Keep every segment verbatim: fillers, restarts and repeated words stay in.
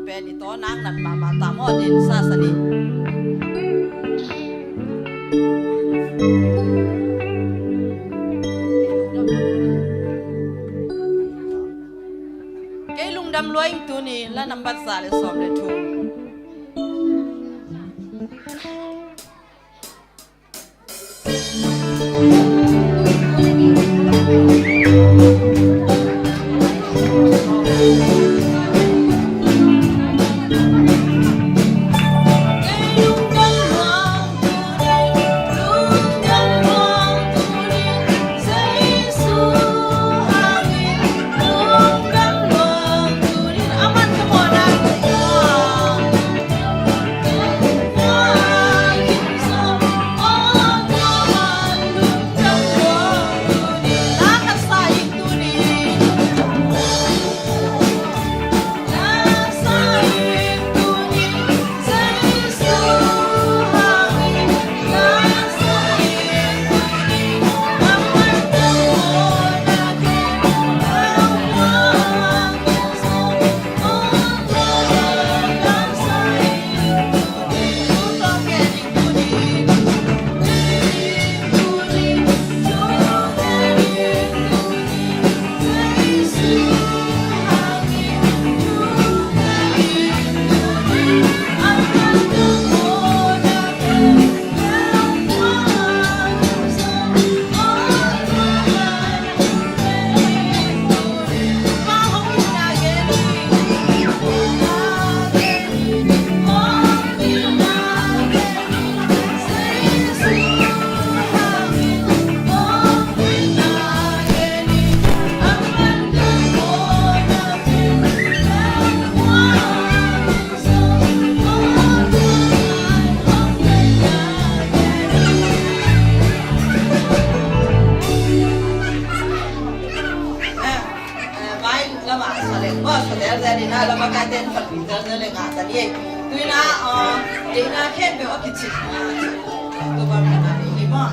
Pen i taw nang nat mahmah ta maw, din sa sa ni. Kei lungdam lua ing tuni, la nambat za le sawm le thum. Eh, vai lamah sa leng maw, sa zelzel in ah, lamah ka ten pan pi zelzel leng ah, ta ni ei. Tu in ah, eh, deihna khempeuh a kicin. Tu bang ka na ni maw.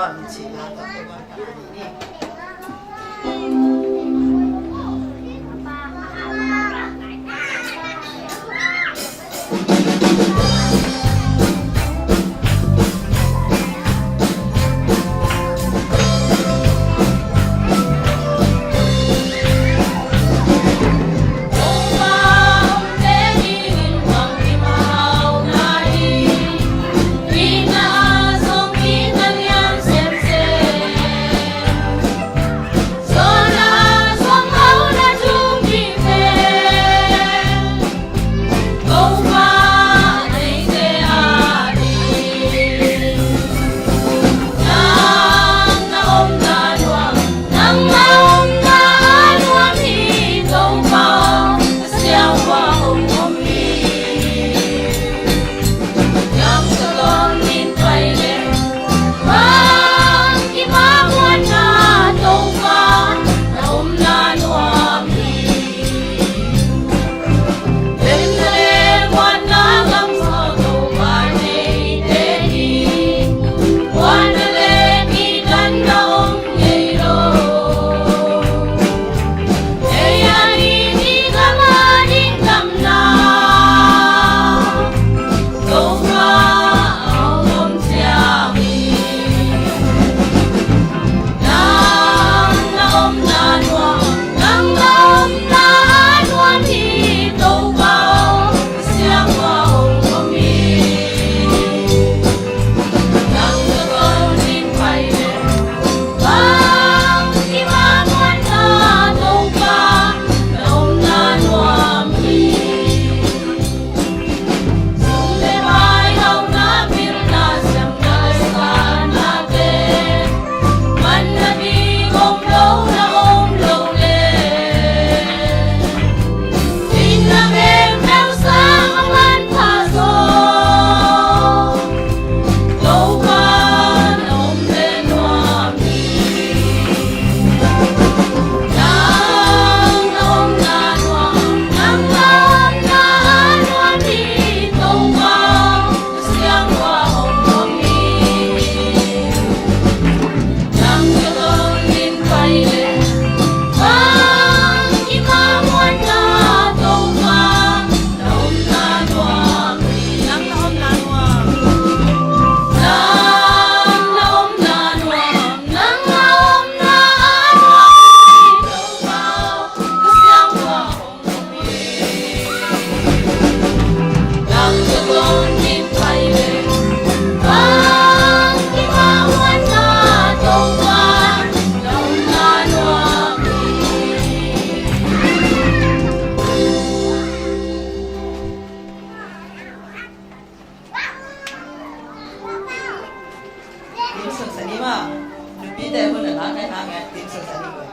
Dim sun sa ni ma. Nupi te hun a la kai hang e, dim sun sa ni ma.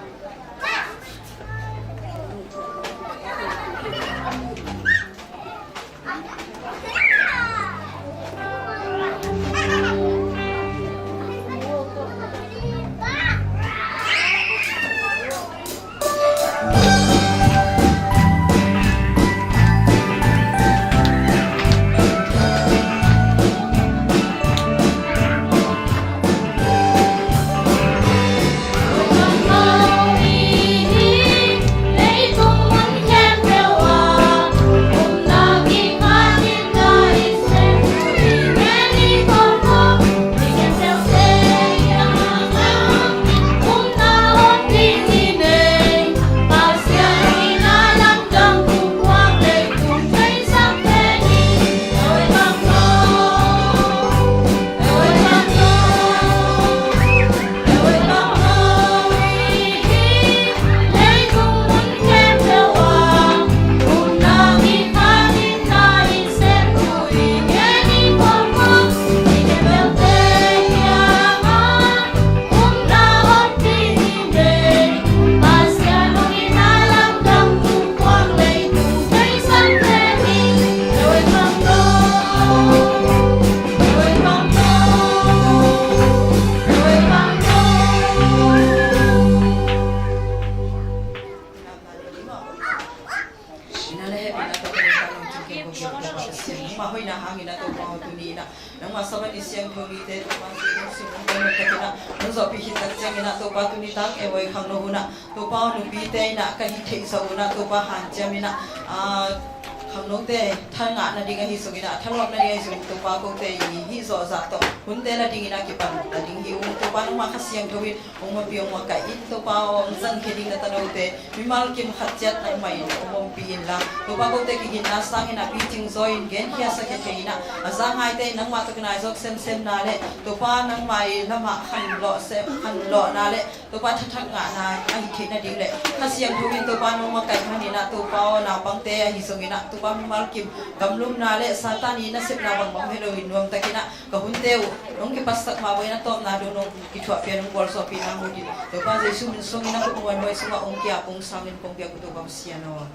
Tuni inah nangmah Sabbath ni siangtho nite Topa Jesu hong pen hun takinah hong zawhpih khit tak cianginah Topa tuni tang ei khangno hunah Topa nupite inah ka hih theih zawh unah Topa hanciam inah, ah, khangnote tha ngah nading ahi zong inah tha luak nading ahi zong Topa kote i hih zawh zah tawh hunte nading inah kipan nading hi ung. Topa nangmah Kha Siangtho in hong mapih hong makaih in Topa aw hong zangkhia ding na tanote mimal kim khat ciat nangmah in hong ompih inla Topa kote kiginna sangin a picing zaw in genkhiasak khia thei inah a za ngaite in nangmah tawh kinai zawk semsemna le Topa nangmah i lamah khanlawh sem khanlawhna le Topa thathak ngahna a hih theih nading le Kha Siangtho in Topa nong makaih maninah Topa aw naupangte ahi zonginah Topa mimal kim gamlumna le Satan i nasepna bangbang helo in nuamtakinah ka hunte uh nong kipatsak mah bangin a tawpna dong nong kithuahpia nong gualzawhpihna mutin Topa Jesu min sungin a kut muanhuai sungah ong kiap ong sangin kong biak uh Topa Pasian aw.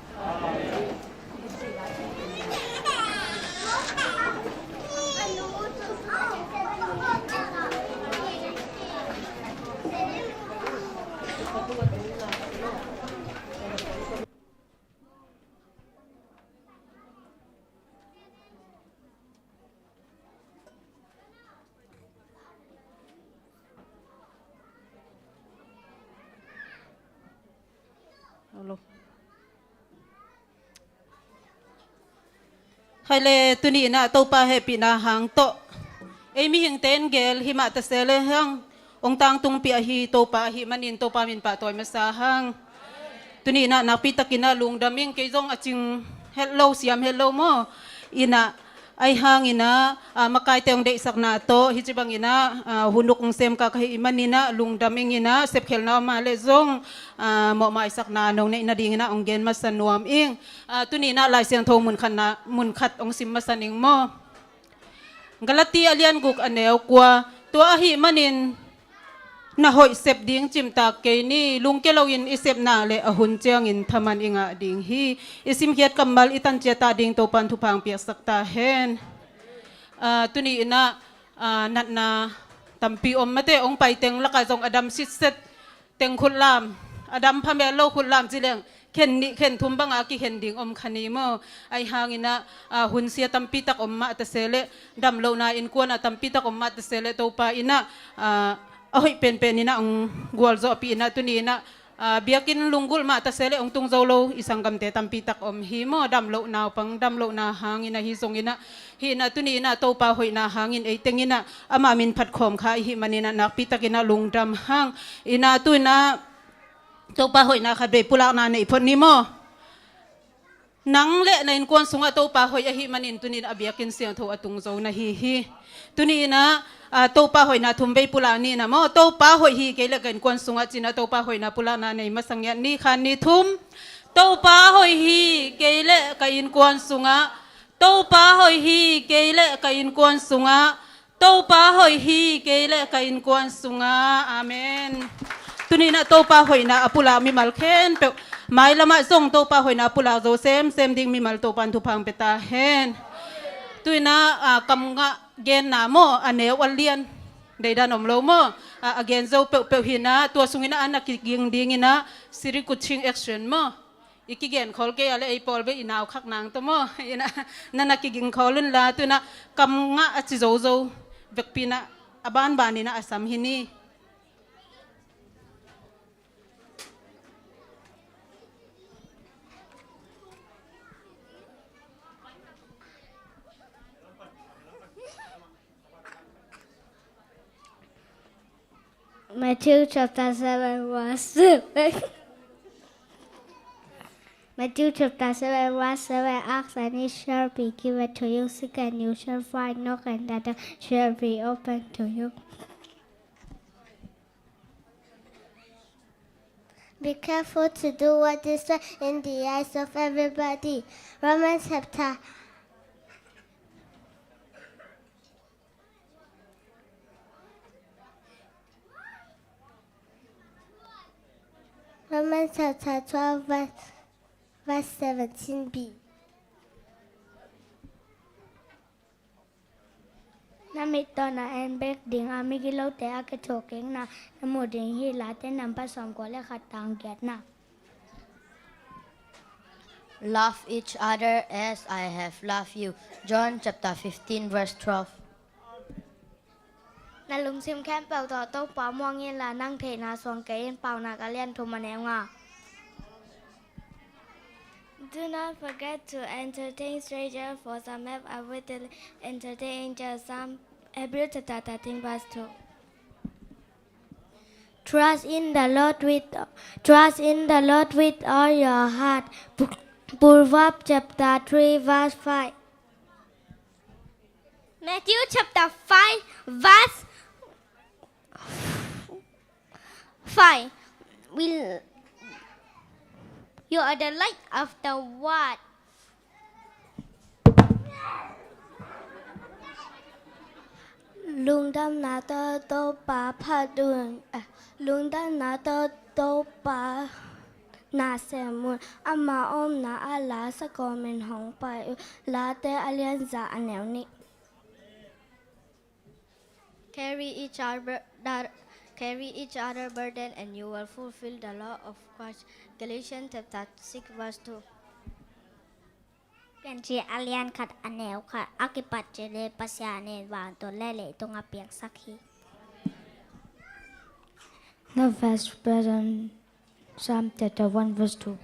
Hello. Khaile tuni inah Topa hehpihna hang tawh ei mihingte in gel himah tase le hang ong tangtungpih ahi Topa ahih manin Topa min pahtawi masa hang. Tuni inah nakpi takinah lungdam ing kei zong a cing het lo siam het lo maw inah ahi hanginah, ah, makaite ong deihsakna tawh hih ci banginah, ah, hunuk ong semkak ahih maninah lungdam inginah sepkhelna om mah le zong, ah, mawhmaisakna nong neih nadinginah ong gen masa nuam ing. Ah, tuni inah Lai Siangtho munkhatna munkhat ong sim masa ning maw. Galati a lian guk a neu kua. Tua ahih manin na hoih sep ding cimtak kei ni. Lungkia loin i sepna le a hun ciangin thaman i ngah ding hi. I simkhiat kammal i tanciata ding Topan thupha ong piaksak ta hen. Ah, tuni inah, ah, natna tampi om mate ong paiteng lakah zong a dam sitset teng khutlam a dam phamel lo khutlam ci leng khen nih khen thum banga kikhen ding om kha ni maw. Ahi hanginah, ah, hunsia tampi tak om mah tase le damlohna innkuanah tampi tak om mah tase le Topa inah, ah, a hoih penpen inah ong gualzawhpih inah tuni inah, ah, biakinn lunggulh mah tase le ong tung zo lo i sanggamte tampi tak om hi maw. Damloh naupang damlohna hangin ahi zonginah hih inah tuni inah Topa hoihna hangin ei tenginah ama min phatkhawm kha ihih maninah nakpi takinah lungdam hang. Inah tu inah Topa hoihna khatvei pulakna neih phot ni maw. Nang le na innkuan sungah Topa hoih ahih manin tuni inah a biakinn siangtho a tung zo na hi hi. Tuni inah, ah, Topa hoihna thumvei pulak ni inah maw. Topa hoih hi kei le ka innkuan sungah ci inah Topa hoihna pulakna nei masa ngiat ni. Khan ni thum. Topa hoih hi kei le ka innkuan sungah. Topa hoih hi kei le ka innkuan sungah. Topa hoih hi kei le ka innkuan sungah. Amen. Tuni inah Topa hoihna a pulak mimal khempeuh mailamah zong Topa hoihna a pulak zo semsem ding mimal Topan thupha ong pia ta hen. Tu inah, ah, kam ngah genna maw a neu a lian deidan om lo maw. Ah, a gen zo peuhpeuh hi inah tua sung inah a na kiging ding inah siri kuching action maw. I kigen khawl kei a le ei pawl bek i nau khak nang tawh maw. Inah na na kiging khawl unla tu inah kam ngah a ci zozo vekpi inah a banban inah a sam hi ni. Matthew chapter seven, verse seven. Matthew chapter seven, verse seven. Ask and it shall be given to you. Seek and you shall find. Knock and the door shall be open to you. Be careful to do what is right in the eyes of everybody. Romans chapter Romans chapter twelve, verse, verse seventeen b. Na mit tawh na en bek ding a, migilote a kithuah kikna na mu ding hi. Late namba sawmkua le khat tang giatna. Love each other as I have loved you. John chapter fifteen, verse twelve. Na lungsim khempeuh tawh Topa muang inla, nang theihna suang kei in. Paunak a lian thum, a neu nga. Do not forget to entertain strangers, for some have unwittingly entertained angels. Psalm, Hebrew chapter thirteen, verse two. Trust in the Lord with, trust in the Lord with all your heart. Proverbs chapter three, verse five. Matthew chapter five, verse five. Will, you are the light of the world. Lungdamna tawh Topa phat un, eh, lungdamna tawh Topa na sem un. Ama omna ah la sa kawmin hong pai un. Late a lian za, a neu nih. Carry each other, carry each other burden and you will fulfill the law of Christ. Galatians chapter six, verse two. Piancil a lian khat, a neu khat. A kipat cih leh Pasian in vantung leh leitung a piangsak hi. The verse present, Psalm chapter one, verse two.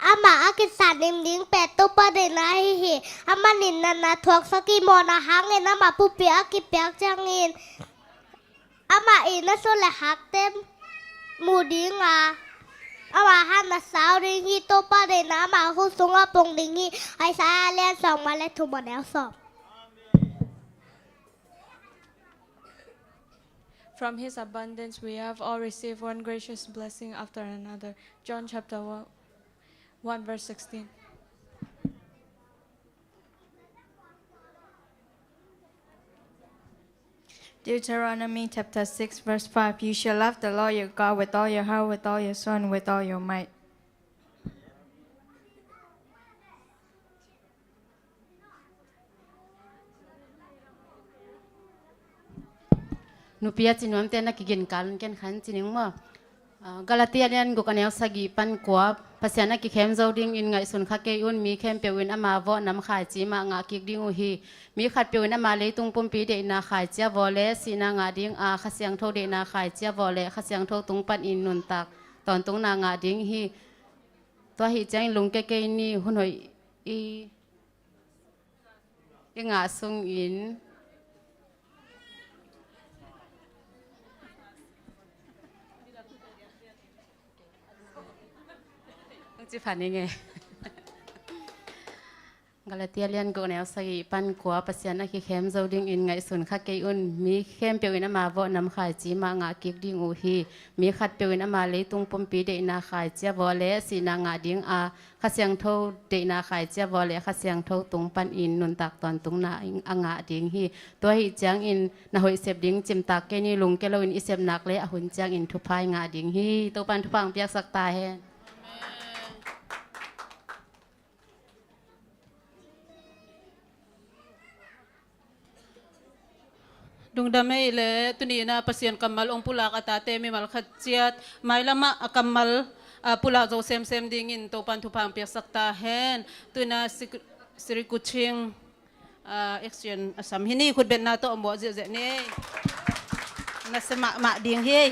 Amah a kisat lim ding pen Topa deihna ahi hi. Amah in natna thuaksak hi. Mawhna hangin ama pumpi a kipiak ciangin amah in a sawt le hakte mu ding a, ama hatna sau ding hi. Topa deihna ama khut sungah pong ding hi. Isaiah a lian sawm nga le thum, a neu sawm. From his abundance we have all received one gracious blessing after another. John chapter one, one verse sixteen. Deuteronomy chapter six, verse five. You shall love the Lord your God with all your heart, with all your soul, and with all your might. Nupi a ci nuamte na kigen kal un ken khan ci ning maw. Ah, Galatia lian guk, a neu sagih pan kua. Pasian a kikhem zo dingin ngaihsun kha kei un. Mi khempeuh in ama vawh nam khaici mah ngah kik ding uh hi. Mi khatpeuh in ama leitung pumpi deihna khaici a vawh leh sihna ngah ding a, Kha Siangtho deihna khaici a vawh leh Kha Siangtho tung panin nuntak tawntungna ngah ding hi. Tua ahih ciangin lungkia kei ni. Hun hoih i i ngah sungin hong ci phan ing e. Galatia lian guk, neu sagih pan kua. Pasian a kikhem zo dingin ngaihsun kha kei un. Mi khempeuh in ama vawh nam khaici mah ngah kik ding uh hi. Mi khatpeuh in ama leitung pumpi deihna khaici a vawh leh sihna ngah ding a, Kha Siangtho deihna khaici a vawh leh Kha Siangtho tung panin nuntak tawntungna a ngah ding hi. Tua ahih ciangin na hoih sep ding cimtak kei ni. Lungkia loin i sep nak leh a hun ciangin thupha i ngah ding hi. Topan thupha hong piaksak ta hen. Lungdam ei leh. Tuni in ah Pasian kammal hong pulak a tate mimal khat ciat mailam ah a kammal, ah, pulak zo semsem dingin Topan thupha hong piaksak ta hen. Tu in ah Sri, Sri Kuching, ah, action a sam hi ni. Khutbetna tawh a muak ziahziah ni. Nasia mahmah ding hi.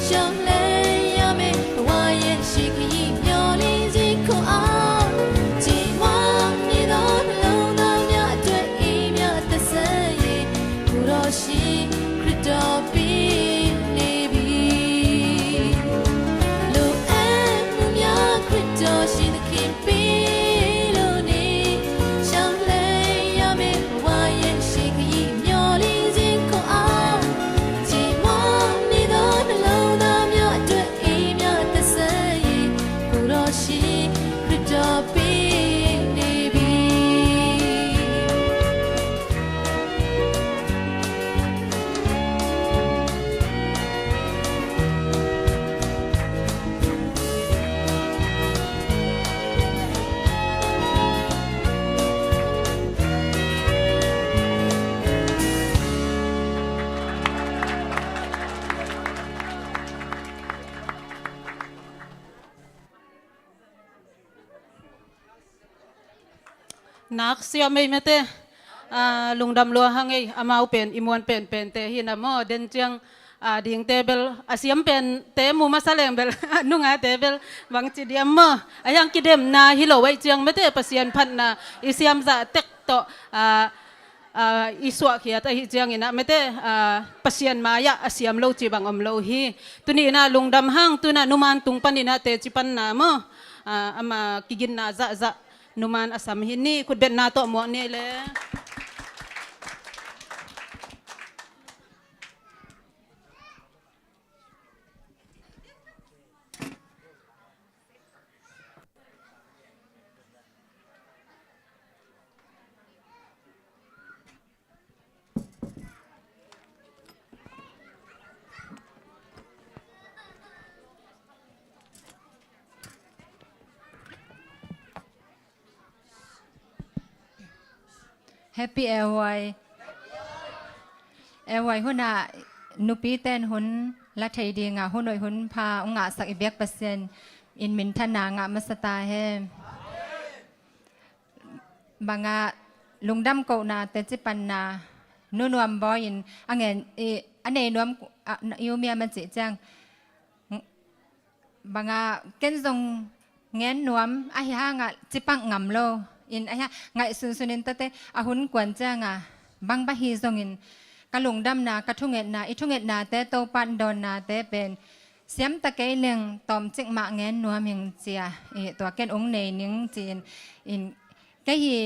ရှောင်လဲရမယ့် ဘဝရဲ့ရှေ့ခရီး မျှော်လင့်ခြင်းခွန်အား ချီးမွမ်းနေသော နှလုံးသားများအတွက် အေးမြသက်ဆက်ရည် ကိုယ်တော်ရှင် ခရစ်တော်ပေးနေပြီ။ လိုအပ်မှုများ ခရစ်တော်ရှင်သခင် ပေးလို့နေ ရှောင်လဲရမယ့် ဘဝရဲ့ရှေ့ခရီး မျှော်လင့်ခြင်းခွန်အား ချီးမွမ်းနေသော နှလုံးသားများအတွက် အေးမြသက်ဆက်ရည် ကိုယ်တော်ရှင် ခရစ်တော်ပေးနေပြီ။ Nak siam ei mate, ah, lungdam lua hang ei, amau pen i muan penpente hi na maw, den ciang, ah, dingte bel, a siam pente mu masa leng bel, nungate bel bangci diam maw, a hiang kidemna hi lo ei ciang mate, Pasian phatna i siam zah tek tawh, ah, ah, i suahkhiat ahi ciangin ah mate, ah, Pasian mai-ah a siam lo ci bang om lo hi. Tuni-in ah lungdam hang, tu-in ah numan tung panin ah teci panna maw, ah, ama kiginna zahzah numan a sam hi ni, khutbetna tawh muak ni le. Happy Air Hawaii. Air Hawaii hunah nupiten hun la thei dingah hun hoih hun pha hong ngahsak i biak Pasian in minthanna ngah masa ta hen. Bangah lungdam kohna teci panna Nu Nuam Bawi in a ngen, i, a nei nuam, a, i um hiam a cih ciang, bangah ken zong ngen nuam ahi hangah ci pah ngam lo in, ahi hang ngaihsun sunin tate a hun kuan ciangah bang bang hi zongin ka lungdamna, ka thungetna, i thungetnate Topa in dawnnate pen siam ta kei leng tawmcik mah ngen nuam ing ci-a, i, tua ken ong nei ning ci-in, in, kei hi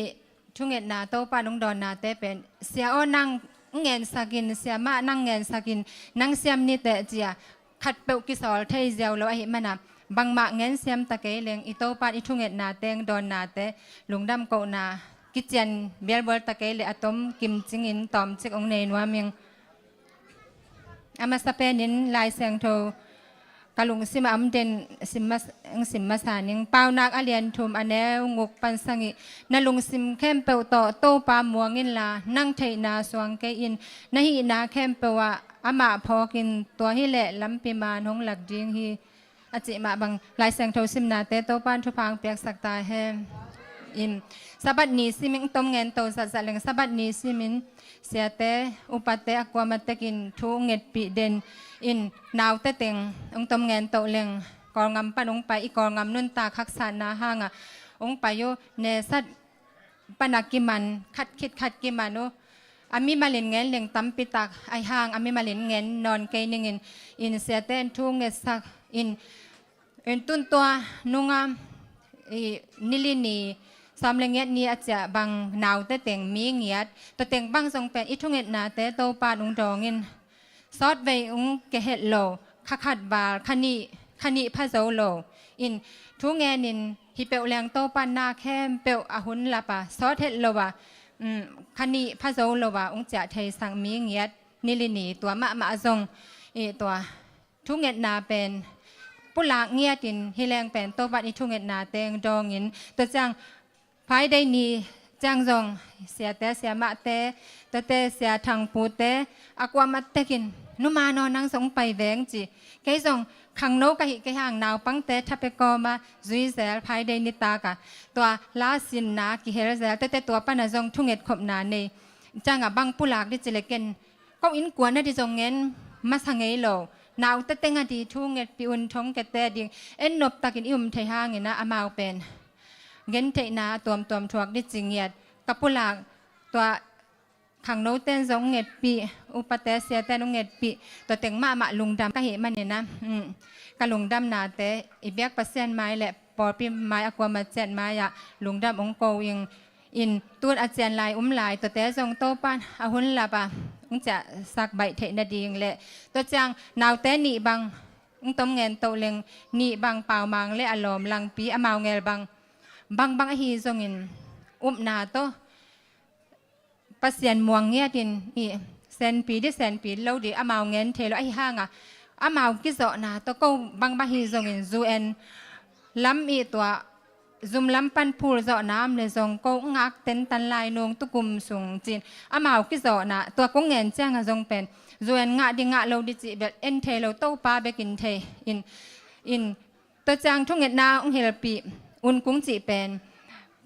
thungetna Topa in ong dawnnate pen, Sia aw, nang ngensak in, Sia mah nang ngensak in, nang siam ni teh ci-a khatpeuh kisawl thei ziau lo ahih mana, bangmah ngen siam ta kei leng i Topa in i thungetnate, dawnnate, lungdam kohna kician bialbual ta kei leh a tom kimcingin tawmcik ong nei nuam ing. A masa penin Lai Siangtho ka lungsim a om den sim mas-, sim masa ning. Paunak a lian thum, a neu guk pan sagih. Na lungsim khempeuh tawh Topa muang inla, nang theihna suang kei in, na hihna khempeuh ah amah phawk in, tua hileh lampi man hong lak ding hi, a cih mah bang Lai Siangtho simnate Topa in thupha hong piaksak ta hen. In, Sabbath ni simin, ong tom ngen to zatzat leng Sabbath ni simin siate, upate a kuamah tekin thu ong ngetpih den in, naute teng ong tom ngen to leng Kawlgam pan ong pai, i Kawlgam nuntak haksatna hangah ong pai uh, Nesat pana kiman, khat khit khat kiman uh. A mimalin ngen leng tampi tak ahi hang a mimalin ngen nawn kei ningin, in siate in thu ngetsak in, in tun tua nunga, i, ni li ni, sawm le ngiat ni a ciah bang naute teng mi ngiat, tua teng bang zong pen i thungetnate Topa in ong dawng in, sawtvei ong kia het lo, kha khat val, kha nih, kha nih pha zo lo. In thu ngenin, hi peuh leng Topa in na khempeuh a hun lap a, sawt het lo a, um, kha nih pha zo lo a ong ciah theisak mi ngiat ni li ni, tua mahmah zong, i, tua thungetna pen pulak ngiatin, hi leng pen Topa in i thungetna teng dawngin, tua ciang Friday ni ciang zong siate, siamahte, tuate Sia Thang Pu te a kuamah tekin, Nu Man aw, nang zong pai veng ci. Kei zong khangno ka hih kei hang naupangte tha pia kawma zui zel, Friday nitak a tua la sinna kihel zel, tuate tua pana zong thunget khopna nei. Ciangah bang pulak di ci leh ken ko innkuan a di zong ngen masa ngei lo. Naute teng a di thu ngetpih un, thong kete ding en noptakin i um thei hangin ah amau pen gentheihna a tuamtuam thuak dih ci ngiat ka pulak. Tua khangnoten zong ngetpih, upate siaten ngetpih, tua teng mahmah lungdam ka hih manin ah, um, ka lungdamnate i biak Pasian mai le pawlpi mai a kuama ciat mai ah lungdam ong ko ing. In tun a cian lai um lai tuate zong Topan a hun lap a ong ciahsak baih theih nading le tua ciang naute nih bang ong tom ngen toh leng, nih bang Pau Mang le a lawm Langpi amau ngel bang bangbang ahi zongin upna tawh Pasian muang ngiatin i senpi dih senpi lo dih amau ngen thei lo ahi hanga amau kizawhna tawh ko bangbang hi zongin U N lam i tua zum lam pan phul zawhna om le zong ko ngak tentan lai nung tukum sung cin amau kizawhna tua kong ngen cianga zong pen U N ngah dih ngah lo dih cih bel en thei lo, Topa bekin thei in, in Tua ciang thungetna ong hilhpih un kung cih pen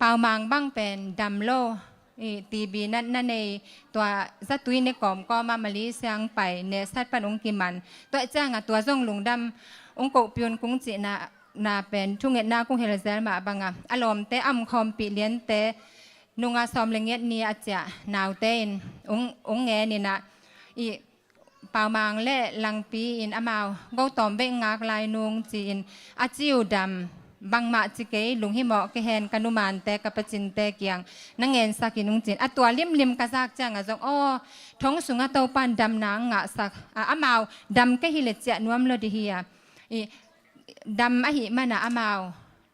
Pau Mang bang pen dam lo, i T B na, na nei, tua zatui ne kawmkawma Malaysia ong pai, nesat pan ong kiman. Tua cianga tua zong lungdam ong kohpih un kung cihna, na pen thungetna kung hilh zel mah banga a lawmte a omkhawmpih liante nunga sawm le ngiat ni a ciah naute in ong, ong ngen inah i Pau Mang le Langpi in amau gotawm beih ngak lai nung ci-in a ci uh dam bangmah ci kei, lunghimawh kei hen ka numante ka pacinte kiang na ngensakin ung cin a tua limlim ka zak cianga zong aw thong sunga Topan damna ngahsak a, amau dam kei hi le ciah nuam lo dih hi a, i dam ahi mana amau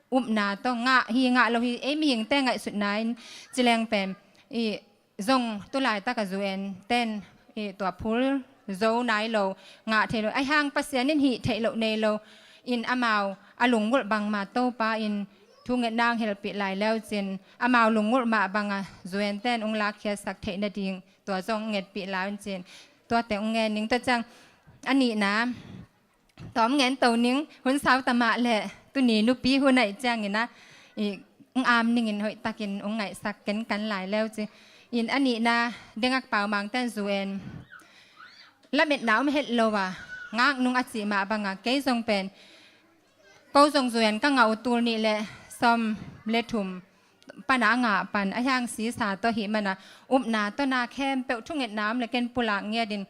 upna tawh ngah hi ngah lo hi, ei mihingte ngaihsutna in cileng pen i zong tulaitaka U N ten i tua phul zo nai lo, ngah thei lo, aihang Pasian in hih theih loh nei lo in amau a lunggulh bangma Topa in thungetna ong hilhpih lai leucin amau lunggulh mah banga U N ten ong lakkhiatsak theih nading tua zong ngetpih lai un cin tua teng ong ngen ning. Tua ciang a nihna Tawm ngen to ning, hun sau tamah le tuni nupi hun aih ciangin ah i ong am ningin hoihtakin ong ngaihsak kenkan lai leu ci. In a nihna dengak Pau Mang ten U N lametna om het lo a ngak nung a cih mah banga kei zong pen ko zong U N ka ngah uh tul nih le sawm le thum pana a ngah pan aihang sisa tawh hih mana upna tawh na khempeuh thungetna om le ken pulak ngiatin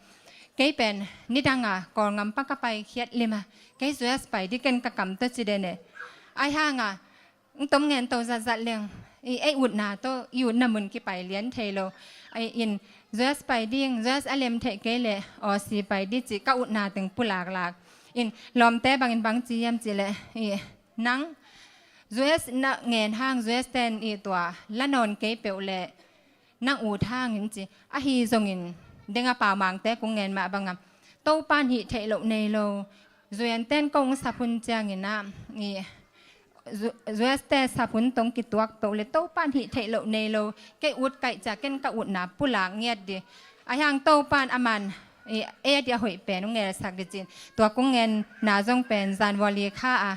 kei pen nidanga Kawlngam pa ka paikhiat lima kei U S pai dih ken ka kam tawh ci den e. Aihanga ong tom ngen to zatzat leng i ei utna tawh i utna mun kipai lian thei lo. Ai in U S pai ding, U S a lem theih kei le Aussie pai dih cih ka utna teng pulaklak in lawmte bangin bang ci hiam cih le i nang U S na ngen hang U S ten i tua la nawn kei peuh le nang ut hangin ci. Ahi zongin denga Pau Mangte kong ngen mah banga Topan hih theih loh nei lo U N ten kong sap hun ciangin ah i U- U S te sap hun tong kituak peuh le Topan hih theih loh nei lo, kei ut kaih cia ken ka utna pulak ngiat dih. Aihang Topan aman i ei a dih a hoih pen ong ngelsak dih cin tua kong ngenna zong pen January kha a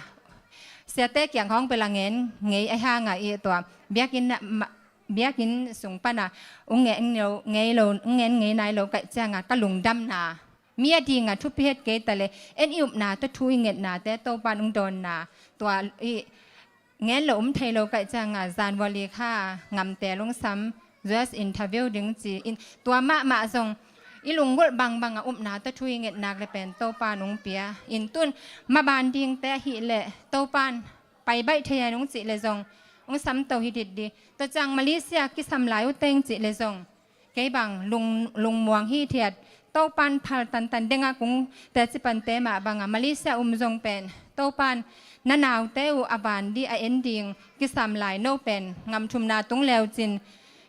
siate kiang hong pela ngen ngei aihanga i tua biakinn na- ma- biakinn sung pana ong ngen lo ngei lo ong ngen ngei nai lo kaih cianga ka lungdamna mi a dinga thupi het kei ta le en i upna tawh thu i ngetnate Topan ong dawnna tua i ngen lo um thei lo kaih cianga January kha ngamte lungsam U S interview ding ci in tua mahmah zong i lunggulh bangbanga upna tawh thu i ngetnak le pen Topan ong pia in tun maban dingte ahih le Topan pai baih thei a nung cih le zong ong sam to hi dit dih. Tua ciang Malaysia kisam lai uh teng cih le zong kei bang lung- lungmuang hi thiat Topan phal tantan denga kung teci pante mah banga Malaysia um zong pen Topan na naute uh a van dih a en ding kisam lai no pen ngam thumna tung leu cin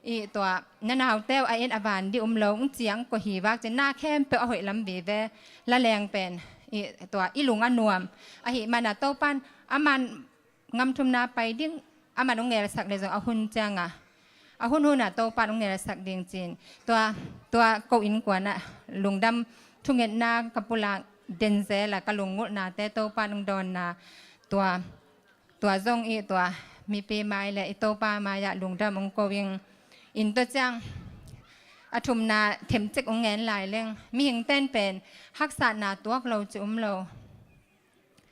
i tua na naute uh a en a van dih um lo ong ciang ko hi vak cin na khempeuh a hoih lam vive la leng pen i tua i lung a nuam ahih mana Topan aman ngam thumna pai ding aman ong ngelsak le zong a hun cianga a hun huna Topan ong ngelsak ding cin tua tua ko innkuana lungdam thungetna ka pulak den zela ka lunggulhnate Topan ong dawnna tua tua zong i tua mipi mai le i Topa mai-ah lungdam ong ko ing in tua ciang A thumna themcik ung ngen lai leng, mihingte'n pen haksatna tuak lo ci um lo.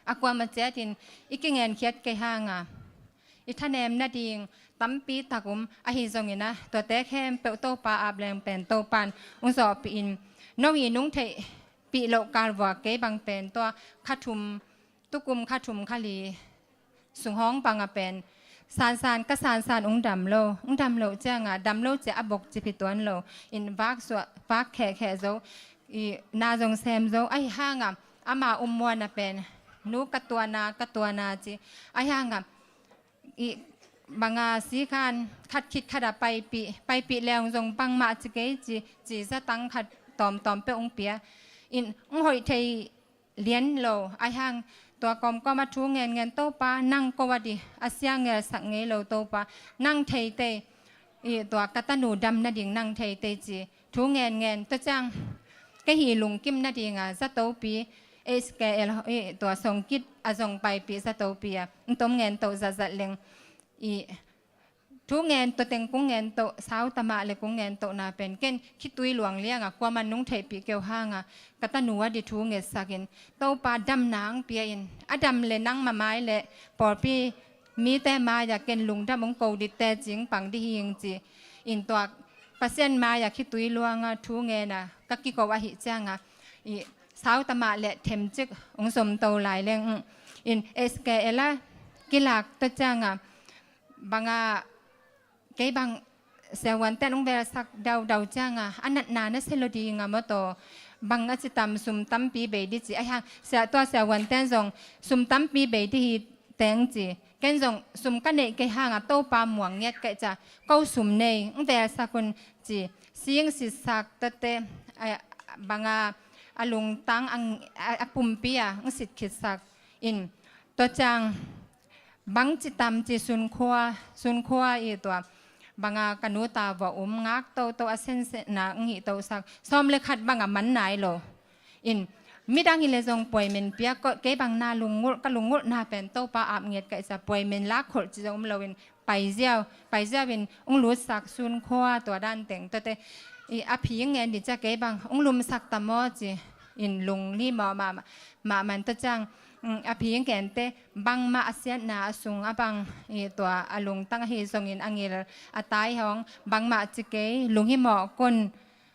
A kuamah ciatin i kingenkhiat kei hanga i thanem nading tampi tak um, ahi zongin a tuate khempeuh Topa ap leng pen Topa'n ung zawhpih in, nong hi nung theihpih loh kal vua kei bang pen tua kha thum, tukum kha thum kha li sung hawng banga pen sansan, ka sansan ung dam lo, ung dam lo cianga dam lo cia a bok cip hi tuan lo in vak suah, vak khehkheh zo, i na zong sem zo, ahi hanga ama um muana pen nu ka tuana, ka tuana ci, ahi hanga i banga si khan khat khit khata paipih, paipih leng zong bangmah ci kei ci, ci zatang khat tawmtawm peuh ung pia in ung hoih thei lian lo, ahi hang tua kawmkawm a thu ngenngen Topa nang ko a di a sia ngelsak ngei lo Topa nang theitei, i tua ka tanu dam nading nang theitei ci thu ngenngen. Tua ciang kei hi lungkim nadinga zatopi, H K L i tua songkit a zong paipih zatopi a n tom ngen toh zatzat leng i thu ngen toh teng kung ngen toh, sau tamah le kung ngen toh na pen ken khitui luang lianga kuaman nung theihpih keu hanga ka tanu a di thu ngetsakin Topa damna ang pia in, a dam le nang mamai le pawlpi mite maia ken lungdam ung ko dite cing pang di hing ci in tua Pasian maia khitui luanga thu ngena ka kiko ahi cianga i sau tamah le themcik ung zom to lai leng in S K L a kilak ta cianga banga kei bang siavuante'n ung velsak daudau cianga a natna na selo dinga maw taw bang a citam sum tampi bei di ci, ahi hang sia tua siavuante'n zong sum tampi bei di hi teng ci, ken zong sum ka neih kei hanga Topa muang ngiat kaih cia ko sum nei ung velsak un ci, sing sitsak tate banga a lungtang a pumpi a ung sit khitsak in tua ciang bang citam ci sunkhua, sunkhua i tua banga ka nu ta vua um ngak toto a sensetna ng hi tosak sawm le khat banga man nai lo in midang hi le zong puaimen pia ko kei bang na lungngulh ka lungngulhna pen Topa ap ngiat kaih cia puaimen lak kholh ci zong um loin paiziau, paiziau in ung lutsak sunkhua tua dan teng tate i a phing ngen di cia kei bang ung lumsak ta maw ci in lungli maw mah mah man ta ciang a phing kente bangmah a siatna a sung a bang i tua a lungtang ahi zongin a ngil a tai hawng bangmah ci kei lung hi mawh kun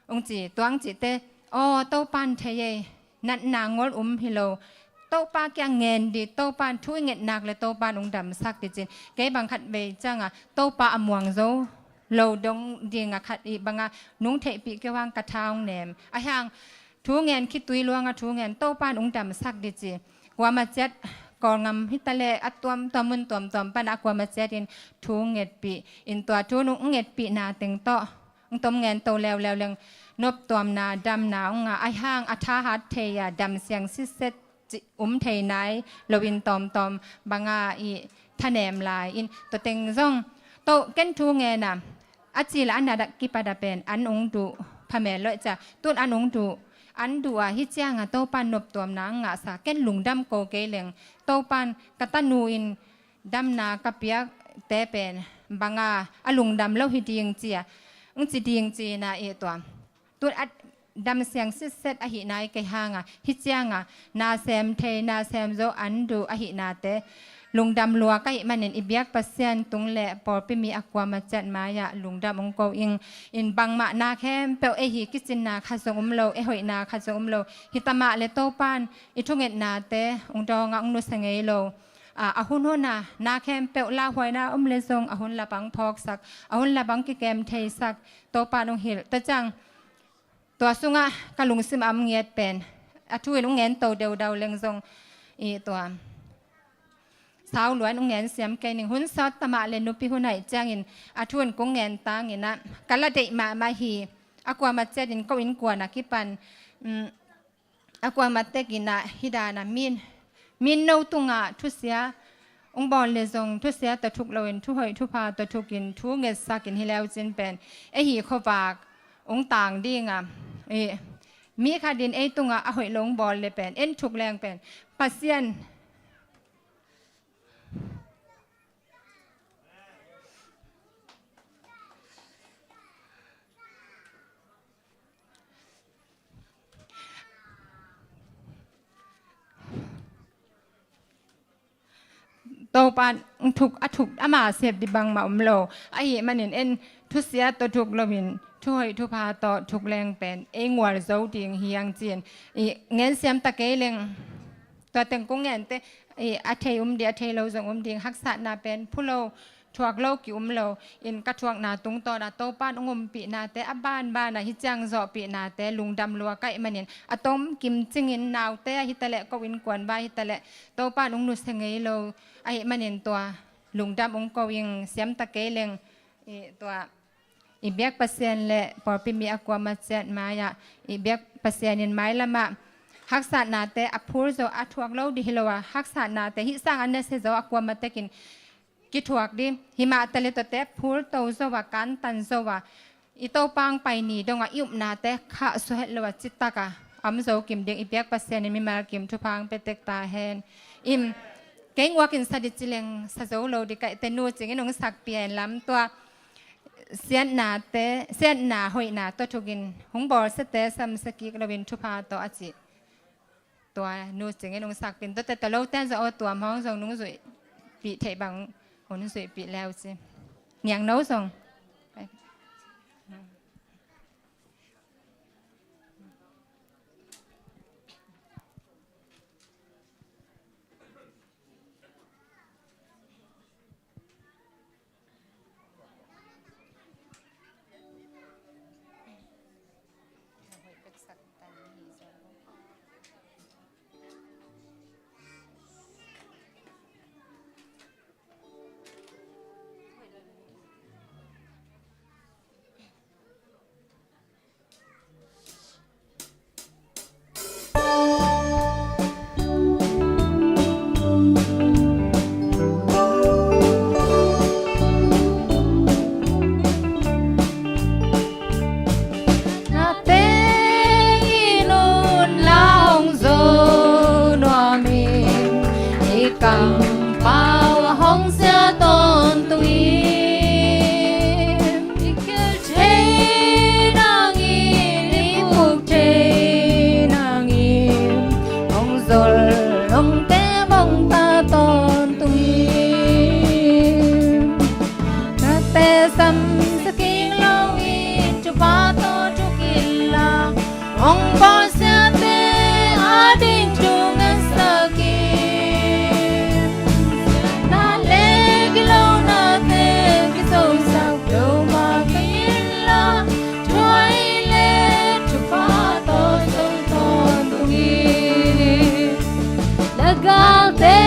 ung ci tuang cite aw Topan thei ei natna ngol um hi lo Topa kiang ngen di Topan thu i ngetnak le Topan ung damsak di cin kei bang khat vei cianga Topa a muang zo lo dong dinga khat i banga nung theihpih keu hang ka thaung nem ahi hang thu ngen khitui luanga thu ngen Topan ung damsak di ci kuama ciat Kawlngam hitale a tuamtuam mun tuamtuam pana a kuama ciatin thu ngetpih in tua thu nung ngetpihna teng tawh ung tom ngen to leuleu leng noptuamna damna unga ahi hang a thahat thei a dam siang sitset um thei nai loin tawmtawm banga i thanem lai in tua teng zong to ken thu ngena a cila a nat a kipata pen an ung duh phamel loih cia tun an ung duh an duh a hi cianga Topan noptuamna ang ngahsa ken lungdam ko kei leng Topan ka tanu in damna ka piakte pen banga a lungdam lo hi ding cia ng ci ding cina i tua tun a dam siang sitset ahi nai kei hanga hi cianga na sem thei na sem zo an duh ahi nate lungdam lua ka hih manin i biak Pasian tung le pawlpi mi a kuama ciat maia lungdam ung ko ing in bangmah na khempeuh ei hi kicinna khat zong um lo ei hoihna khat zong um lo hi tamah le Topan i thungetnate ung dawnga ung nusia ngei lo a hun huna na khempeuh lauhuaina um le zong a hun lapang phawksak a hun lapang kikem theisak Topan ung hilh ta ciang tua sungah ka lungsim a om ngiat pen a thu in ung ngen to deudau leng zong i tua sau luan ung ngen siam kei ning hun sawt tamah le nupi hun aih ciangin a thu in kung ngen tangin ah ka la deih mahmah hi a kuama ciatin ko innkuan a kipan a kuama tekin ah hi dana min min no tungah thusia ung bawl le zong thusia ta thuk loin thuhoih thupha ta thukin thu ngetsakin hi leu cin pen ei hi khuavak ung tang dinga mi khatin ei tungah a hoih lo ung bawl le pen en thuk leng pen Pasian Topa in thuk, a thuk, ama sep ding bangmah om lo. Ahih manin en thusia tawh thuk loin, thuhoih thupha tawh thuk leng pen ei ngual zo ding hi hang ci-in, i ngen siam ta kei leng, tua teng kong ngente, i a thei um ding, a thei lo zong um ding, haksatna pen phu lo, thuak lo ki-um lo. In ka thuakna tungtawn ah Topa in hong ompihnate a banban ah hih ciang zawhpihnate lungdam lua ka hih manin, a tomkim cingin naute ah hi ta leh, ko innkuan vai hi ta leh, Topa in hong nusia ngei lo ahih manin tua lungdam hong ko ing. Siam ta kei leng, i tua i biak Pasian le pawlpi mi a kuamah ciat mai-ah, i biak Pasian in mailam ah haksatnate a phul zo, a thuak lo ding hi lo a, haksatnate hih sang a nasia zo a kuamah tekin kithuak ding. Himah ta leh tuate phul to zo a, kantan zo a, i Topa hong pai ni dong a i upnate khahsuah het lo a, citak a om zo kim ding i biak Pasian in mimal kim thupha hong pia tek ta hen. Im, kei nguak in sa ding ci leng sa zo lo ding ka hih teh, Nu Cing in hong sakpih in lam, tua siatnate, siatna hoihna tawh thukin hong bawlsiate samsia kik loin thupha tawh a ci. Tua Nu Cing in hong sakpih in, tuate tawh lote zong a tuam hong zong nung zuihpih theih bang hong zuihpih le uh ci. Niangno zong. Na teng i nun la hong zo nuam in, i kampau a hong sia tawntung in, i khelh thei nangin, i puk thei nangin, hong zol hong tem hong ta tawntung in. Nate samsia kik loin thupha tawh thuk inla, hong bawlsiate ading thu ngetsak in. Na le kilonate kizosak peuhmah kei inla, thuhoih le thupha tawh zo tawntung in. Na galte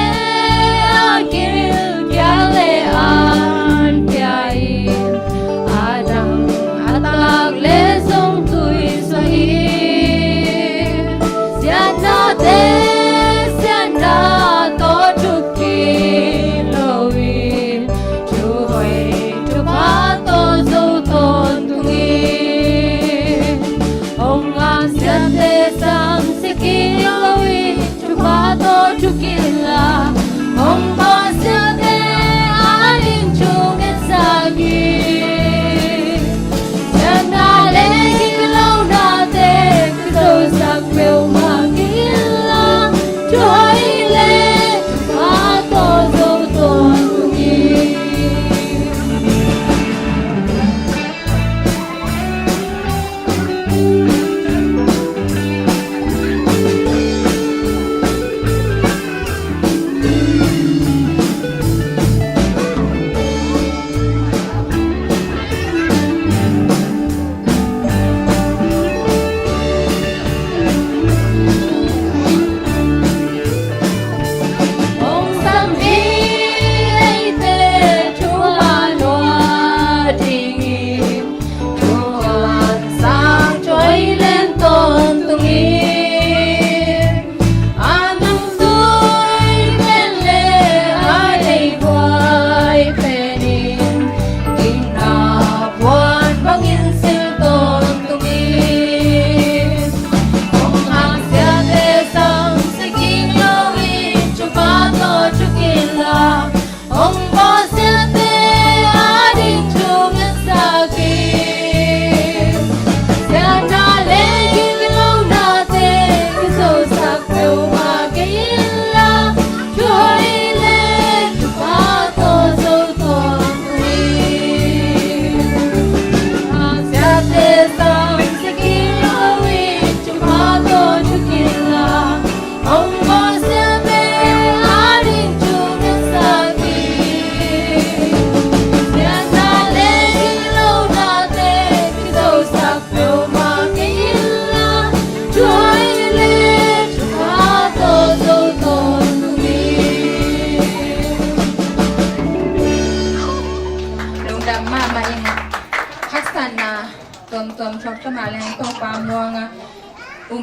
a gilkial le an pia in, a dang a tak le zong tuisuah in. Siatnate siatna tawh thuk kik loin, thuhoih thupha tawh zo tawntung in. Hong ngamsiate samsia kik loin, thupha tawh thuk inla,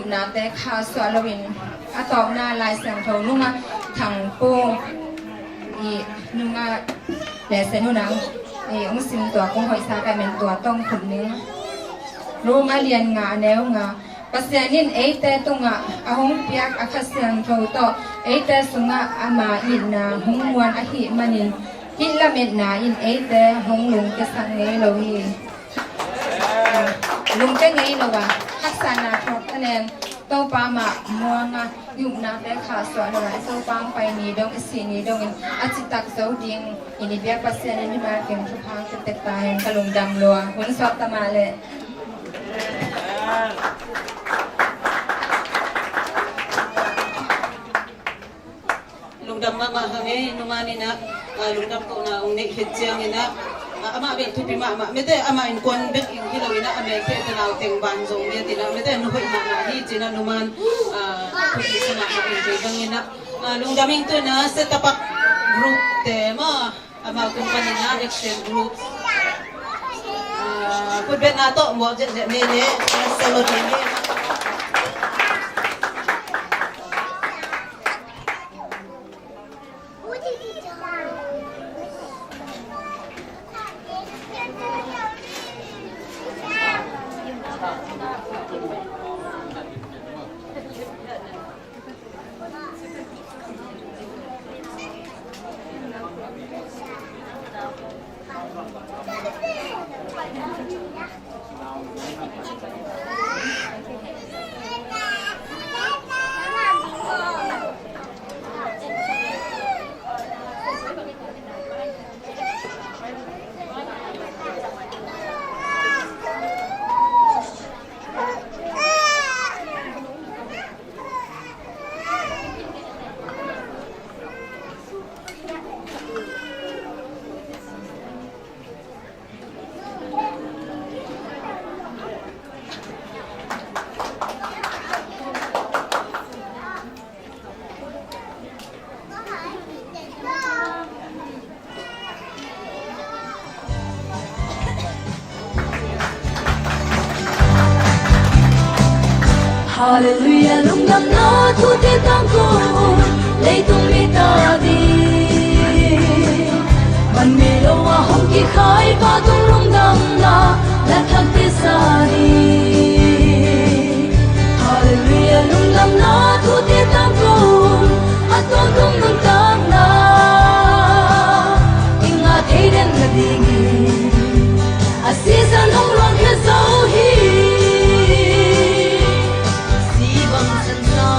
Nate khahsuah loin a tawpna Lai Siangtho nungah Thangpu i nungah lesen hunang i hong sim tua kong hoihsa ka men tua tawh khut ning. Rom a lian nga a neu nga. Pasian in eite tungah a hong piak a Kha Siangtho tawh eite sungah ama itna hong muan ahih manin hih lametna in eite hong lungkiasak ngei lo hi. Lungkia ngei lo a, haksatna thuak taleng Topa mah muang a, i upnate khahsuah lo a, i Topa hong pai ni dong, i sih ni dongin a citak zo dingin i biak Pasian in mimal kim thupha hong pia ta hen. Ka lungdam lua, hun suak ta mah leh. Lungdam mahmah hang e, numan in ah, ah, lungdam kohna hong neih khit ciangin ah, ah, amah bel thupi mahmah, mite amah innkuan bek in hi lo in ah, a melpehte nau teng ban zong ngiat in ah, mite na hoih mahmah hi ci-in ah numan, ah, thupi sa mahmah in kei bang in ah, ah, lungdam ing. Tu in ah Setapak group te maw, amau tung pan in ah action group. Ah, khut betna tawh muak zetzet ni le, ah, selo te ni. Halleluiah, lungdamna thute tangko, leitung mi ta ding. Manmei lo a hong kikhai Pa tung lungdamna, na thak te sa ding. Halleluiah, lungdamna thute tangko, a tawntung nuntakna, i ngah thei den nadingin a sisan hong luangkhia zo hi. Si bang sansa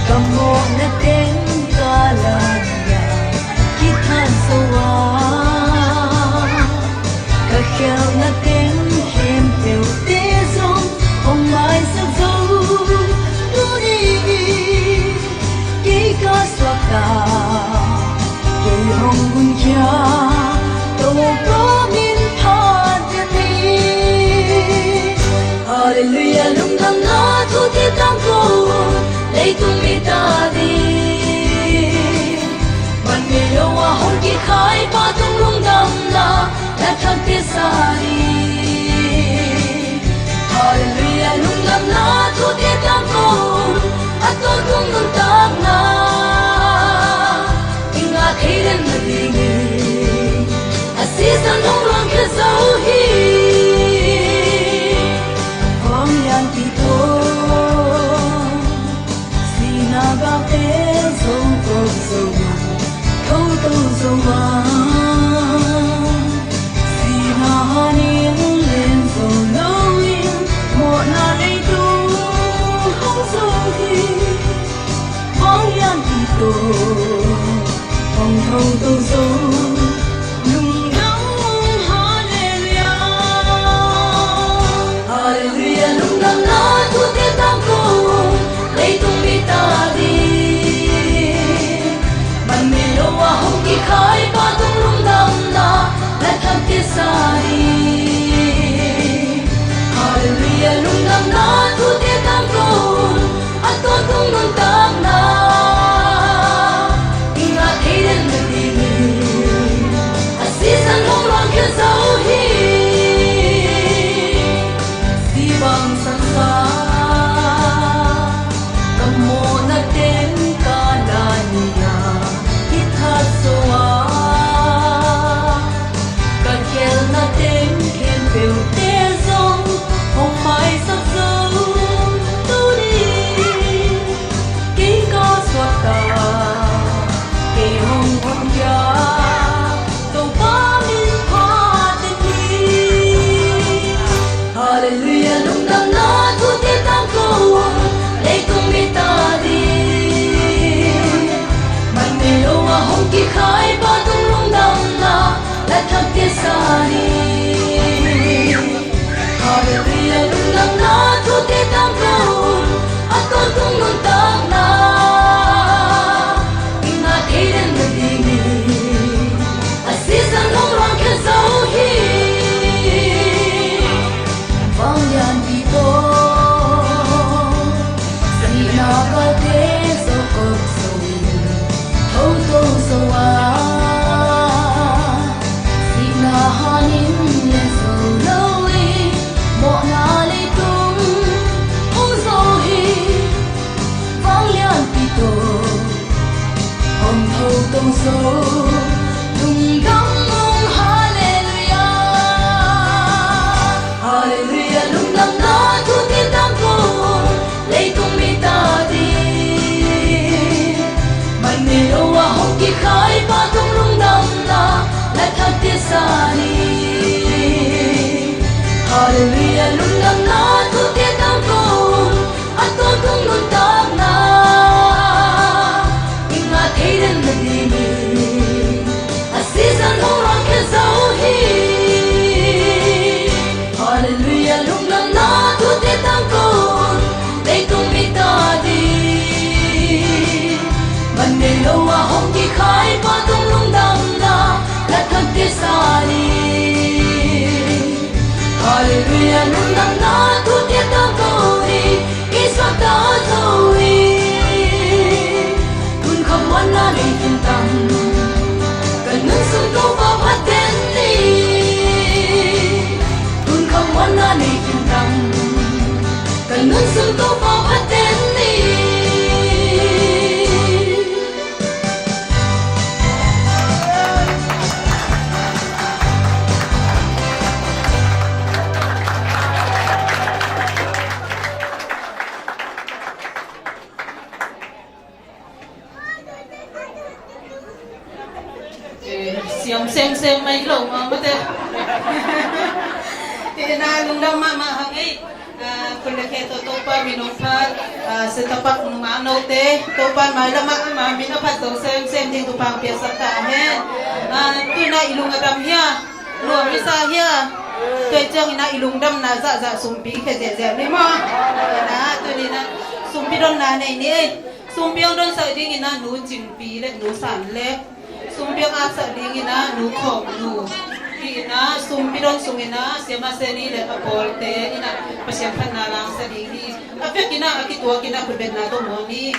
ka mawhna teng ka la kithat zo a, ka khialhna teng khempeuhte zong hong maisak zo. Tuni in kei ka suakta, kei hong gunkhia, Topa min phat hi. Halleluiah, lungdamna thute tangko, leitung mi ta ding. Manmei lo a hong kikhai Pa tung lungdamna, na thak te sa ding. Halleluiah, lungdamna thute tangko, a tawntung nuntakna, i ngah thei den nadingin a sisan hong luangkhia zo hi. Vanglian kito, sihna gakte zong kawk zo a, thoto zo a, sihna han in len zo loin, mawhna leitung hong zo hi. Vanglian kito, hong thoto zo, lungdam, halleluiah. Halleluiah, lungdamna thute tangko, leitung mi ta ding. Manmei lo a hong kikhai Pa tung lungdamna, na thak te sa ding. Halleluiah, lungdamna thute tangko, a tawntung nuntakna, i ngah thei den nadingin Halleluiah, lungdamna thute tangko un, a tawntung nuntakna i ngah thei den nadingin a season hong rangkhia zo hi. Halleluiah, lungdamna thute tangko un, leitung mite ading man nei lo a hong kikhai Pa tung lungdamna la thangte sa ni. Halleluiah, lungdamna thute tangko un, i suakta zo hi. Tun khamuanna nei khin tam, kan nun sung Topa phaten ni. Tun khamuanna nei khin tam, kan nun sung Topa phaten ni. Eh, siam semsem mai lo mah mate. Eh, na lungdam mahmah hang ei. Ah, khut le khe tawh Topa min hong phat, ah, Setapak nungak note Topa mailam ah ama min a phat zo semsem ding thupha hong piaksak ta hen. Ah, tu-in ah i lung a dam hia? Nuam i sa hia? Tua ciangin ah i lungdamna zahzah sumpi khia ziahziah ni maw? Ina, tuni-in ah sumpi donna nei ni ei. Sumpi hong donsak dingin ah Nu Cingpi le Nu San le sumpi hong aksak dingin ah Nu Khawm Nu. Hi-in ah sumpi don sungin ah Siama Seni le a pawlte in ah Pasian phatna la hong sa ding hi. A vekin ah a kituakin ah khutbetna tawh muang ni.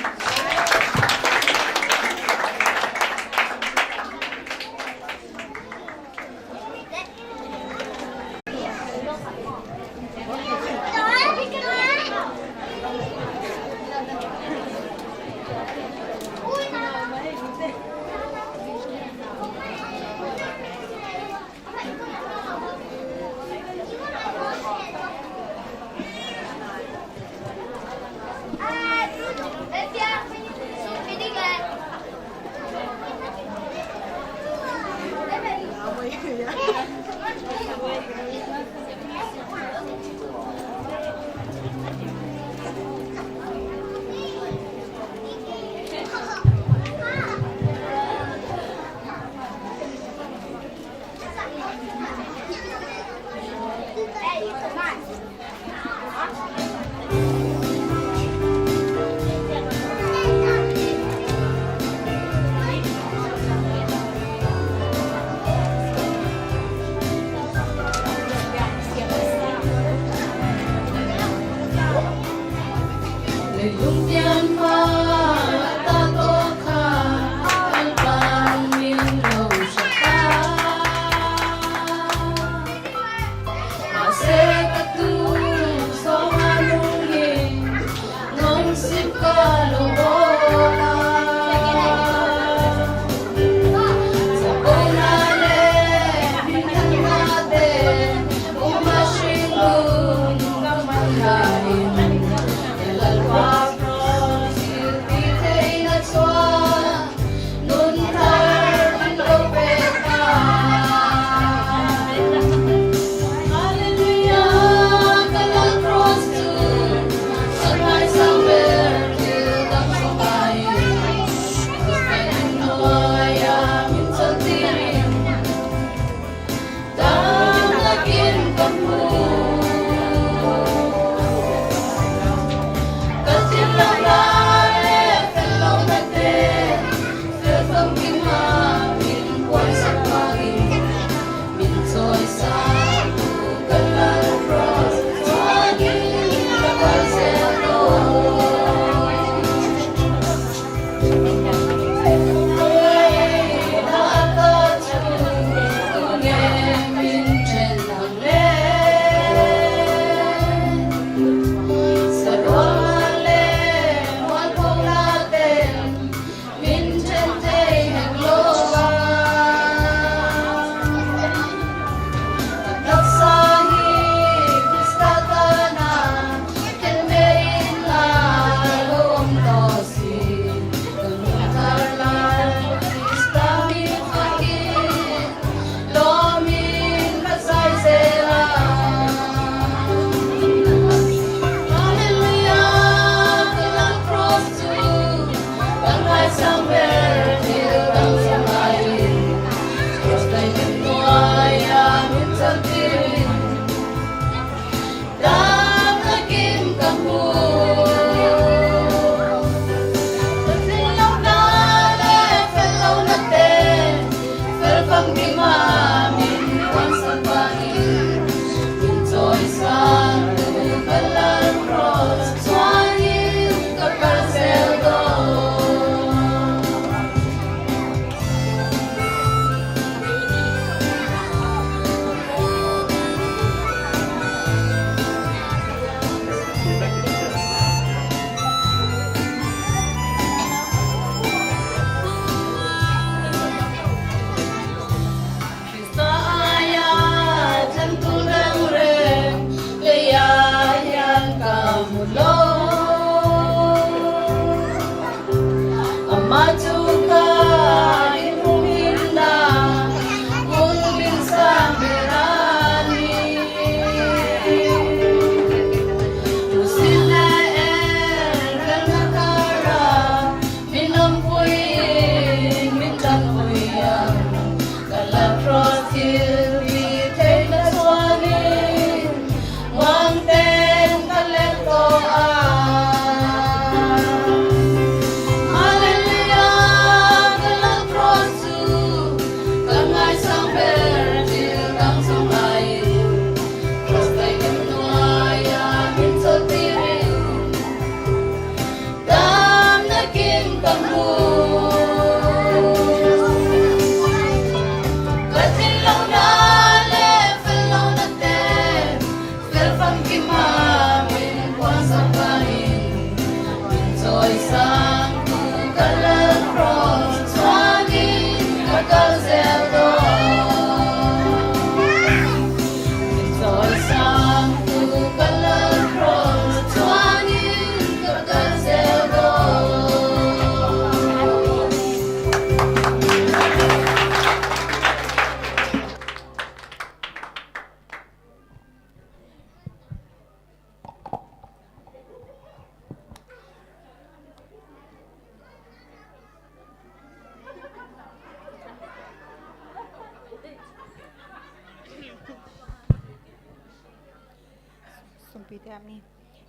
Sumpite ap ni.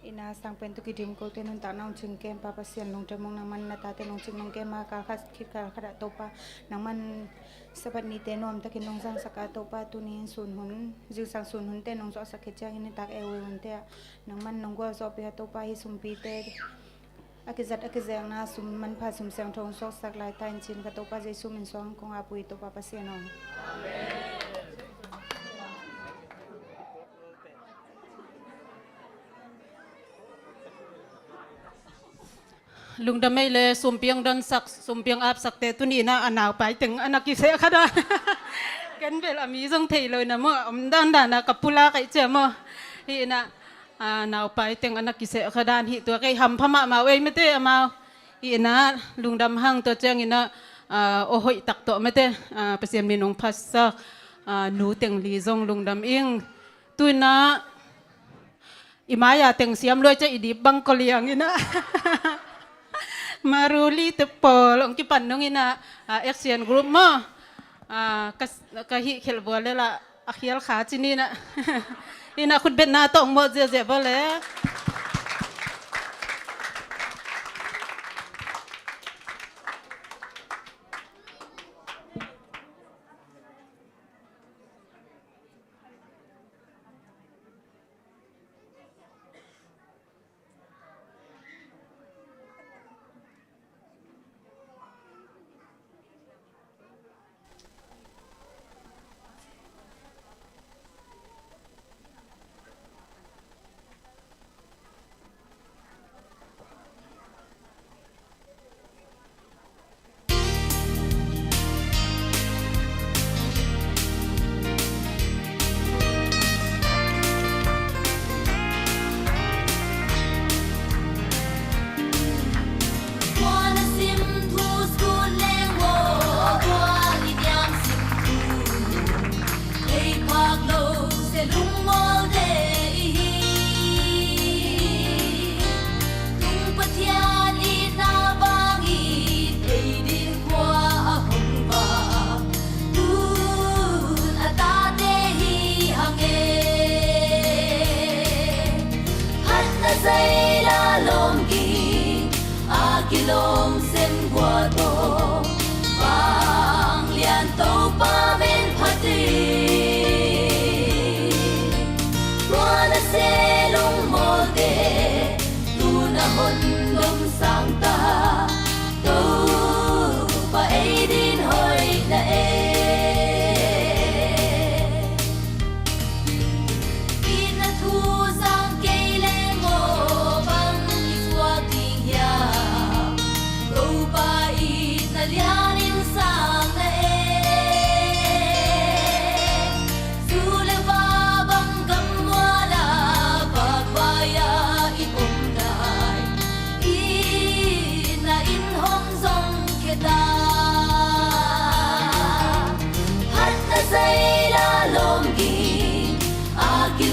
Ina sang pen tu kidim ko te nuntak nong cing kem pa Pasian lungdam ung, nangman na tate nong cing nong kem a kal khat khit kal khat ah Topa nangman Sabbath nite nuamtakin nong zangsak a Topa tuni in sun hun zingsang sun hunte nong zuahsak khit ciangin nitak e ui hunte ah nangman nong gualzawhpih a Topa hi sumpite a kizat a kizekna sum manpha sum siangtho hong suaksak lai ta in cin ka Topa Jesu min suang kong ap uh hi Topa Pasian aw. Lungdam ei le sumpi hong donsak sumpi hong apsakte tuni in ah a naupai teng a na kiseh kha dan. Ken bel a mi zong thei lo in ah maw a om dandan a ka pulak aih cia maw. Hi in ah a naupai teng a na kiseh kha dan hi tua kei hampha mahmah uh ei mate amau. Hi in ah lungdam hang tua ciangin ah a aw hoih tak tawh mate a Pasian min hong phatsak a nu teng li zong lungdam ing. Tu in ah i mai-a teng siam luai ciah i dip bang ko liang in ah. Maruli te pawl hong kipan nung in ah a action group maw a ka ka hih khelh bual le lah a khial kha ci ni in ah. In ah khutbetna tawh hong mawh ziahziah bawle.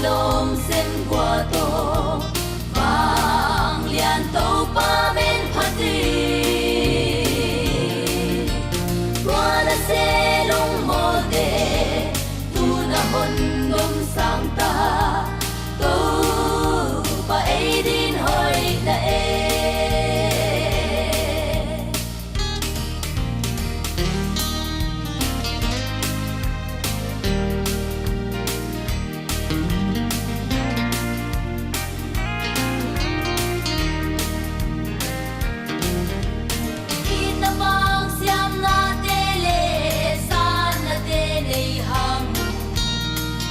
Lawm sem kua tawh vanglian Topa men phat hi. Tua na se lungmawlte tu na hon dom sang ta. Topa ei din hoih na e. Itna bang siamnate le sannate nei hang.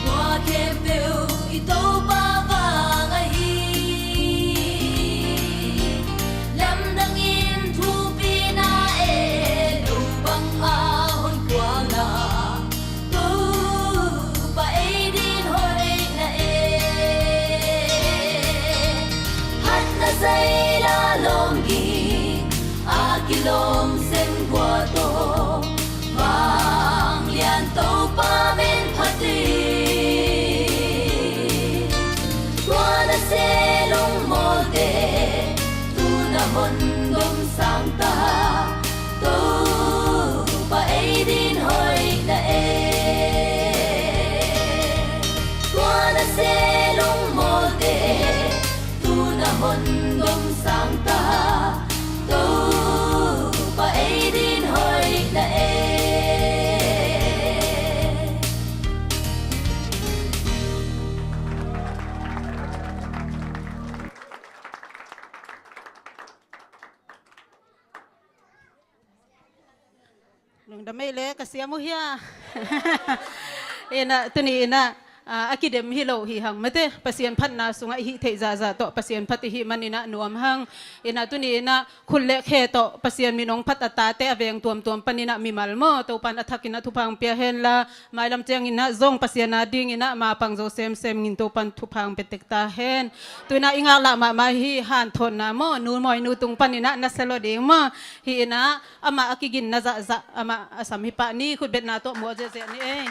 Tua khempeuh i Topa vang ahi. Lamdangin thupina e lo bang a hon kuang na. Topa ei din hoih na e. Phatna zaila lawm ging a kilawm sem kua tawh vanglian Topa men phat hi. Tua na se lungmawlte tu na hon dom sang ta. Topa ei din hoih na e. Tua na se lungmawlte tu na hon dom sang ta. Topa ei din hoih na e. Lungdam ei le ka siam uh hia. Ina tuni ina a kidem hi lo hi hang mate, Pasian phatna sungah i hih theih zahzah tawh Pasian phat i hih man ina nuam hang. Ina tuni ina khut le khe tawh Pasian min hong phat a tate a veng tuamtuam pan ina mimal maw Topan a thak ina thupha hong pia hen la, mailam ciang ina zong Pasian a ding ina mapang zo semsem ngin Topan thupha hong pia tek ta hen. Tu ina i ngaklah mahmah hi hanthotna maw, nu mawi nu tung pan ina na selo ding maw. Hi ina amah a kiginna zahzah amah a sam hi pah ni, khutbetna tawh muak ziahziah ni ei.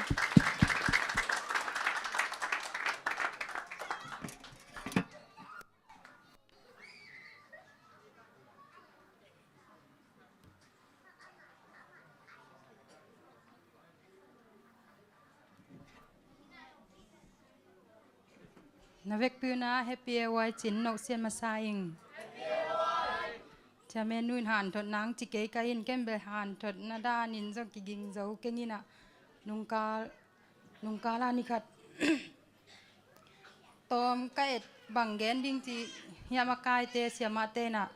Na vekpi un ah Happy A Y cin noh sian masa ing. Chairman nu in hanthot nang ci kei ka in, ken bel hanthotna danin zong kiging zo keng in ah, nungkal, nungkal a ni khat tawm ka et bang gen ding ci hiam a kaite siamahte in ah,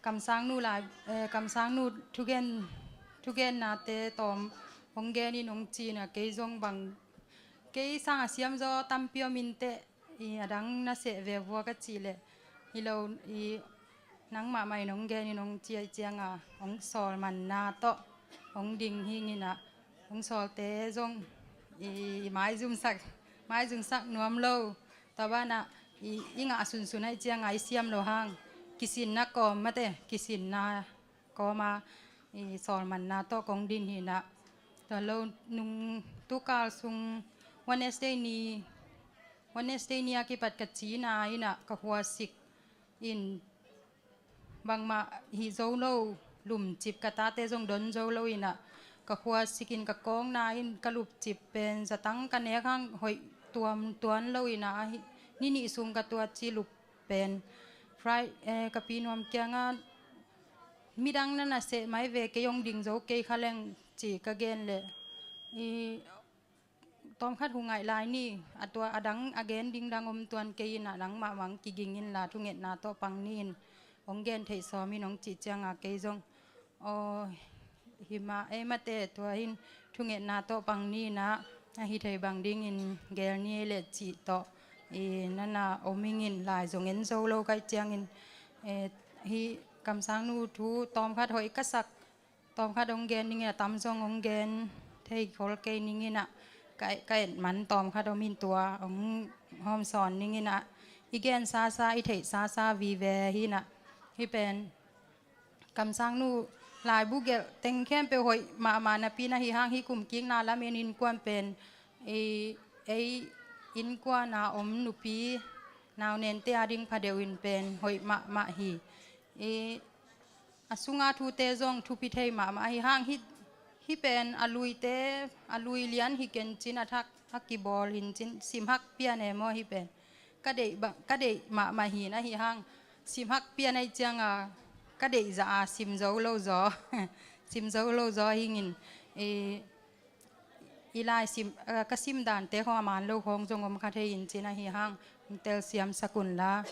kamsang nu lai, eh, kamsang nu thugen, thugennate tawm hong gen in hong ci in ah, kei zong bang, kei sang a siam zaw tampi om in teh, i adang na seh ve vua ka cih leh, hi lo, i nangmah mah in hong gen in hong ci ahih ciang a, hong sawl manna tawh hong ding hi ing in ah, hong sawlte zong i, i maizumsak, maizumsak nuam lo. Tua ban ah i, i ngah sunsun ahih ciang a i siam lo hang, kisinna kawm mate, kisinna kawm a i sawl manna tawh kong ding hi in ah. Tua lo nung tukal sung Wednesday ni, Wednesday ni a kipat ka cina in ah ka khuasik in bangmah hih zo lo, lumcip ka tate zong don zo lo in ah, ka khuasik in ka kawkna in ka lupcip pen zatang ka nek hang hoih tuam tuan lo in ah, ahi, ni nih sung ka tuat ci lup pen. Fri-, eh, ka pinuam kiangah midang na na seh mai ve, kei hong ding zo kei kha leng ci ka gen leh, i tawmkhat hu ngaih lai ni, a tua a dang a gen ding dang om tuan kei in ah, nangmah mah kiging in la thungetna tawh pang ni in, hong gen theih sawm in hong cih ciang a kei zong, aw, hi mah ei mate, tua in thungetna tawh pang ni in ah, a hi thei bang dingin gel ni ei leh cih tawh, i na na om ing in, lai zong en zo lo ka hih ciangin, eh, hih kamsang nu thu tawmkhat hoih ka sak, tawmkhat hong gen ning in a, tam zong hong gen thei khol kei ning in ah, ka, ka et man tawmkhat om in tua hong hawm sawn ning in ah, i gen sasa, i theih sasa vive hi in ah, hih pen kamsang nu laibu gelh teng khempeuh hoih mahmah napi in ah, hih hang hih kumkikna lam en innkuan pen, i, ei innkuan a om nupi naunente a ding phadeuh in pen hoih mahmah hi. I, a sunga thute zong thupi thei mahmah ahi hang, hih, hih pen a luite, a lui lian hi ken cin, a thak a kibawl hi cin, simhak pian e maw hih pen. Ka deih ba, ka deih mahmah hi na hih hang, simhak pian ahih cianga ka deih zah a sim zo lo zaw, sim zo lo zaw hi ing. I, i lai sim, eh, ka sim dante khawng a man lo khawng zong om kha thei in cin ahih hang, hong telsiam sak un la.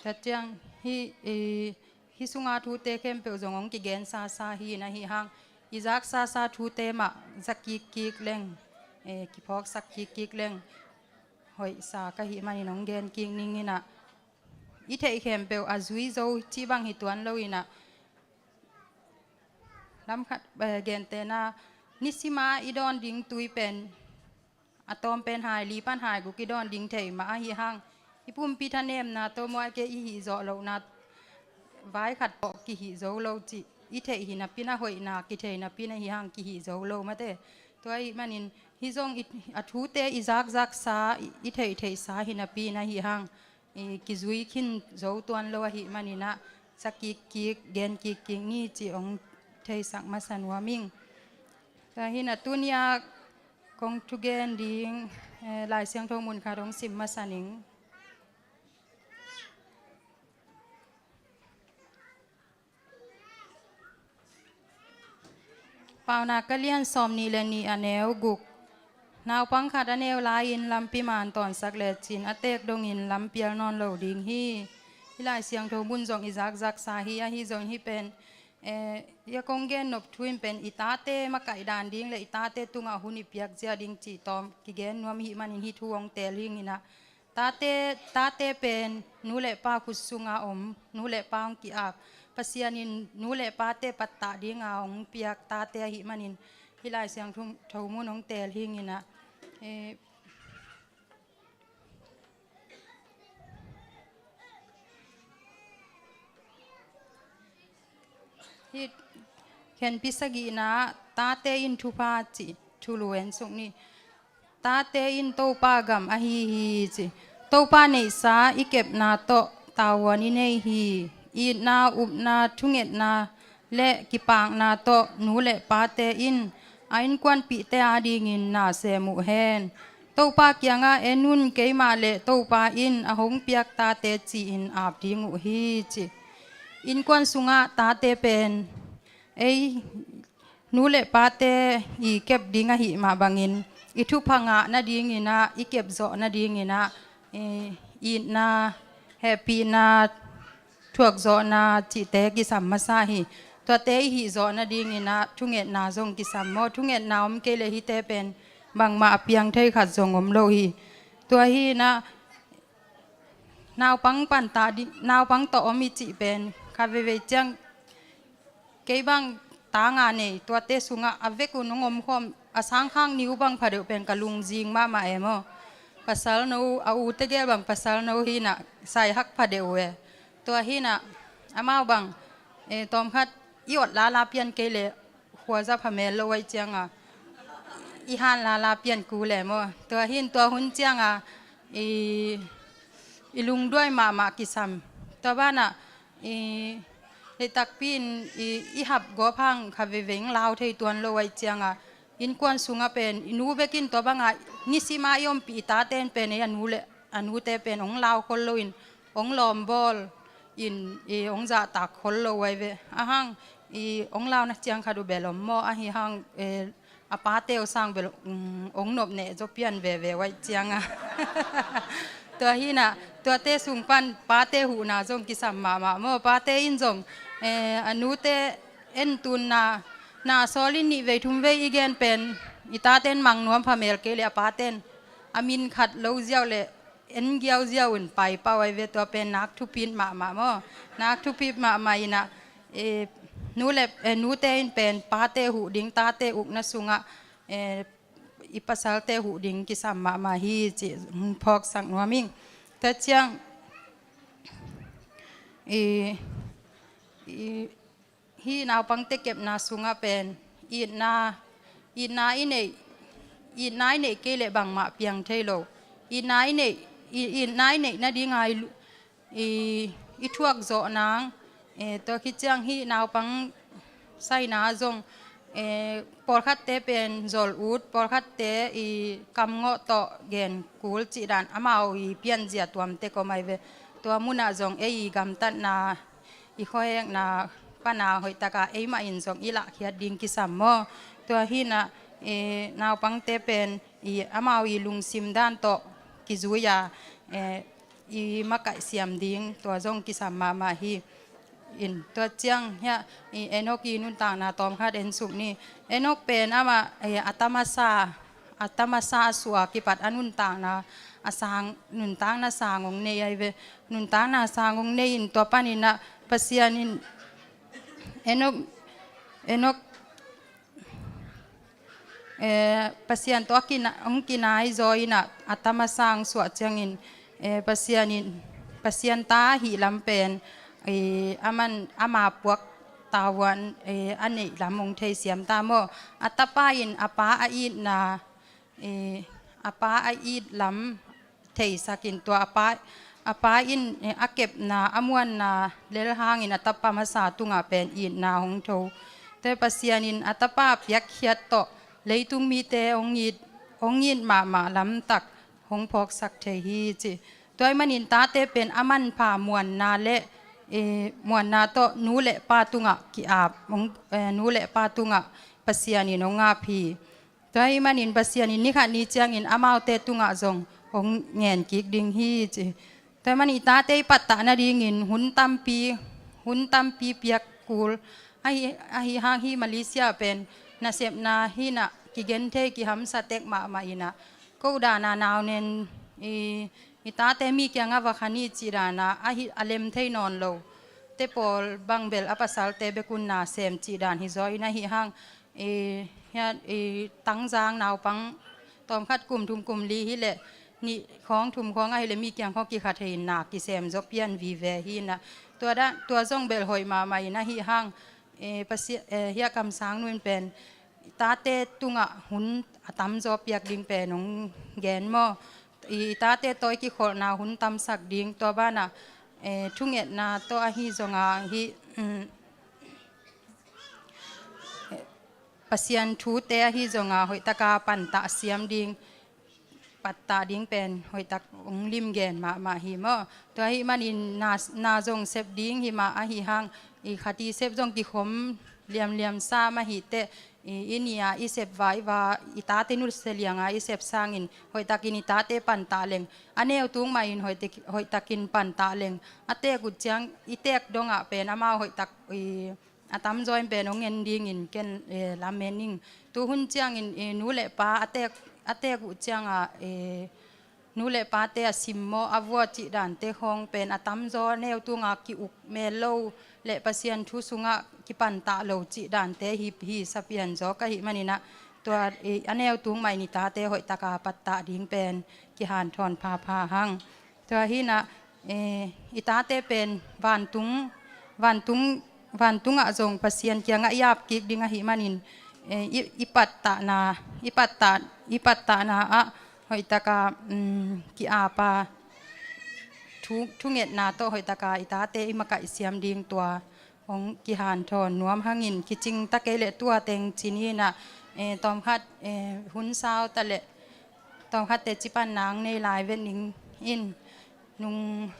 Tua ciang hih, eh, hih sunga thute khempeuh zong hong kigen sasa hi na hih hang, i zak sasa thute mah za kikkik leng, eh, kiphawksak kikkik leng hoihsa ka hih manin hong gen kik ning in ah, i theih khempeuh a zui zo cih bang hi tuan lo in ah, lam khat, eh, gentehna, nisima i dawn ding tui pen a tawm pen hai li pan hai guk i dawn ding thei mah ahi hang, i pumpi thanemna tawh muaike i hih zawh lohna vai khat tawh kihih zo lo cih i theih hi napi in, a hoihna kithei napi in ahi hang kihih zo lo mate. Tua ahih manin hih zong i, a thute i zakzaksa, i, i theihtheihsa hi napi in ahi hang, i kizui khin zo tuan lo ahih manin ah, sa kikkik, gen kikkik ni cih hong theisak masa nuam ing. Tua hi in ah tuni-a kong thugen ding, eh, Lai Siangtho mun khat hong sim masa ning. Paunak a lian sawmnih le nih, a neu guk. Naupang khat a neu lai-in lampi man tawnsak lecin a teek dongin lam pial nawn lo ding hi. Hih Lai Siangtho mun zong i zakzaksa hi, ahi zongin hih pen, eh, hih a kong gen nop thu in pen i tate makaih dan ding le i tate tungah hun i piak zia ding cih tawm kigen nuam ahih manin hih thu hong teel hi ing in ah, tate, tate pen nu le pa khut sunga om, nu le pa hong ki-ap, Pasian in nu le pate pattah dinga hong piak tate ahih manin hih Lai Siangtho mun hong teel hi ing in ah, eh, hih khenpi sagihna, tate in thupha cih thulu en suk ni. Tate in Topa gam ahi hi ci. Topa neihsa i kepna tawh tavuan i nei hi. Itna, upna, thungetna le kipakna tawh nu le pate in a innkuanpihte adingin na sem uh hen. Topa kiangah en un, keimah le Topa in a hong piak tate ci-in ap ding uh hi ci. Innkuan sungah tate pen ei nu le pate i kep ding ahih mah bangin, i thupha ngah nadingin ah, i kep zawh nadingin ah, i itna, hehpihna, thuak zawhna cihte kisam masa hi. Tuate i hih zawh nadingin ah thungetna zong kisam maw. Thungetna om kei leh hihte pen bangmah a piang thei khat zong om lo hi. Tua hi in ah, naupang pantah ding, naupang tawh om i cih pen kha veivei ciang, kei bang ta nga nei, tuate sungah a vek un hong omkhawm a sangkhak ni uh bang phadeuh pen ka lungzing mahmah e maw. Pasal no, a u tegel bang pasal no hi in ah sai hak phadeuh uh e. Tua hi in ah amau bang, eh, tawmkhat i ot lala pian kei leh khuaza phamel lo ahih cianga i han lala pian kul e maw. Tua hi in tua hun cianga i, i lungduai mahmah kisam. Tua banah i, leitakpi in i, i hap gawp hang kha veivei hong lau thei tuan lo ahih cianga, innkuan sungah pen i nu bekin tua banga nisima i ompih i tate in pen ei a nu le a nute pen hong lau khol loin, hong lawmbawl in, i hong zahtak khol lo uh ahi ve. A hang i hong launa ciang khat uh bel om maw, ahi hang, eh, a pate uh sang bel, um, hong nop neh zaw pian veve uh ahih cianga. Tua hi in ah, tuate sung pan pate huhna zong kisam mahmah maw. Pate in zong, eh, a nute en tunna, na sawlin nih vei thum vei i gen pen, i taten mang nuam phamel kei leh a paten a min khat lo ziau leh en giau ziau un paipau ahi ve. Tua pen nak thupit mahmah maw. Nak thupit mahmah in ah, eh, nu le, eh, nute in pen pate huh ding, tate ukna sungah, eh, i pasalte huh ding kisam mahmah hi cih hong phawksak nuam ing. Tua ciang i, i, hih naupangte kepna sungah pen itna, itna i neih, itna i neih kei leh bangmah piang thei lo. i nai neih, i, i nai neih nadinga i, i, i thuak zawh nang, eh, tua khit ciang hih naupang saina zong, eh, pawlkhatte pen zol ut, pawlkhatte i kamngawh tawh gen kul cih dan amau i pianzia tuamte kawm ai ve. Tua munah zong ei i gamtatna, i khuahekna pana hoihtaka eimah in zong i lahkhiat ding kisam maw? Tua hinah, eh, naupangte pen i amau i lungsim dan tawh kizui a, eh, i makaih siam ding tua zong kisam mahmah hi. In tua ciang hiah i Enok i nuntakna tawmkhat en suk ni. Enok pen amah, eh, a tamasa, a tamasa a suah kipat a nuntakna a sang, nuntakna sang hong nei ai ve. Nuntakna sang hong nei in tua paninah Pasian in Enok, Enok, eh, Pasian tawh a kina, hong kinai zaw inah a tamasa hong suah ciangin, eh, Pasian in, Pasian ta ahih lam pen, eh, aman ama puak tavuan, eh, a neih lam hong theisiam ta maw? A tapa in a pa a itna, eh, a pa a it lam theisakin tua a pa, a pa in, eh, a kepna, a muanna lel hangin a tapa masa tungah pen itna hong tho. Tua Pasian in a tapa piakkhiat tawh leitung mite hong it, hong it mahmah lamtak hong phawksak thei hi ci. Tua ahih manin tate pen a manpha muanna le, eh, muanna tawh nu le pa tungah ki-ap, hong, eh, nu le pa tungah Pasian in hong ap hi. Tua ahih manin Pasian in nikhat ni ciangin amaute tungah zong hong ngen kik ding hi ci. Tua ahih manin i tate i pattah nadingin hun tampi, hun tampi piak kul. Ahi, ahi hang hi Malaysia pen nasepna hinah kigen thei kihamsa tek mahmah inah. Ko dana naunen i, i tate mi kiangah va khan i cih dana ahi a lem thei nawn lo. Te pawl bang bel a pasalte bekun na sem cih dan hi zaw in ahi hang. Eh, hiah, eh, Tangzang naupang tawmkhat kum thum kum li hileh nih khawng thum khawng ahileh mi kiang khawng kikha thei in na kisem zaw pian vive hi inah. Tua dan, tua zong bel hoih mahmah in ahi hang, eh, Pasi-, eh, hiah Kamsang nu in pen i tate tungah hun a tamzaw piak ding pen hong gen maw? I, i tate tawh i kikholhna hun tamsak ding tua banah, eh, thungetna tawh ahi zonga hi, um, Pasian thute ahi zonga hoihtaka pantah siam ding, pattah ding pen hoihtak hong limgen mahmah hi maw? Tua ahih manin na, na zong sep ding hi mah ahi hang, i khat i sep zong kikhom liamliam sa mah hi teh, i, i nia i sep va, i va, i tate nusia lianga i sep sangin hoihtakin i tate pantah leng, a neu tung mahin hoihtak-, hoihtakin pantah leng, a teek uh ciang, i teek dongah pen amau hoihtak, i, a tamzaw in pen hong en dingin ken, eh, lamen ing. Tu hun ciangin, eh, nu le pa a teek, a teek uh cianga, eh, nu le pate a sim maw, a vua cih dante khawng pen a tamzaw neu tunga ki-uk mel lo le Pasian thu sungah kipantah lo cih dante hi, hi sa pian zaw ka hih maninah tua, eh, a neu tung mah in i tate hoihtaka pattah ding pen kihanthawn phapha hang. Tua hinah, eh, i tate pen vantung, vantung, vantungah zong Pasian kiangah i ap kik ding ahih manin, eh, i, i pattahna, i pattah, i pattahna ah hoihtaka, um, ki-apa thu, thungetna tawh hoihtaka i tate i makaih siam ding tua hong kihanthawn nuam hangin kicing ta kei leh tua teng ci ni inah, eh, tawmkhat, eh, hun sau ta leh tawmkhat teci panna nei lai vet ning in nung,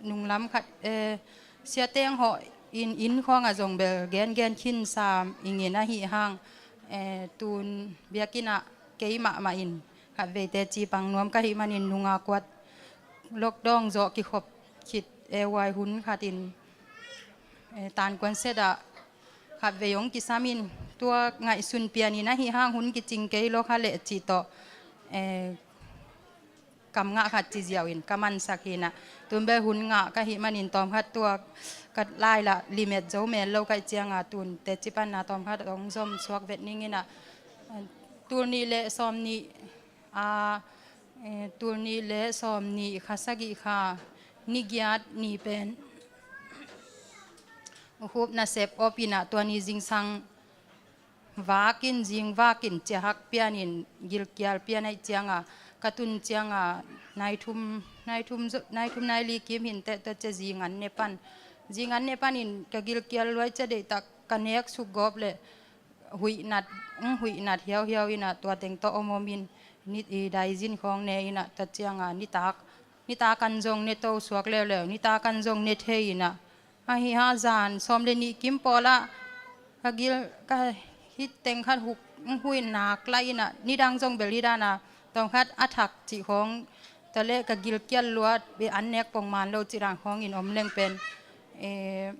nung lam khat, eh, siateng hawh in, inn khawngah zong bel gengen khinsa ingin ahi hang, eh, tun biakinnah kei mahmah in khat vei teci pang nuam ka hih manin nunga kuat lockdown zawh kikhop khit, eh, huai hun khatin, eh, tankuan sedah khat vei hong kisam in tua ngaihsun pianin ahi hang hun kicing kei lo kha leh cih tawh, eh, kam ngah khat ci ziau in ka mansak hinah. Tun bel hun ngah ka hih manin tawmkhat tua ka lai lah limet zo mel lo ka hih cianga tun teci panna tawmkhat hong zom suak vet ning inah. Tul nih le sawm nih, a, eh, tul nih le sawm nih kha sagih kha ni giat ni pen Ukhup nasep awpinah tua ni zingsang vak in, zing vak in, ciahak pian in, gilkial pian ahih ciang a, ka tun ciang a, nai thum, nai thum zo-, nai thum nai li kim hi inteh, tua ciang zing an ne pan. Zing an ne pan in ka gilkial lua ahih ciang deihtak ka nek suk gawp leh huih nat, mm, huih nat hiauhiau in a, tua teng tawh om om in, ni, i daizin khawng ne in a, tua ciang a, nitak, nitak an zong ne to suak leuleu, nitak an zong ne thei in a. Ahi hang zan sawm le nih kim pawl ah ka gil, ka hih teng khat huk, mm, huih nak lai in a, nidang zong bel hih dan a, tawm khat a thak cih khawng, tua leh ka gilkial lua, beh an nek pongman lo cih dan khawng in om leng pen, eh,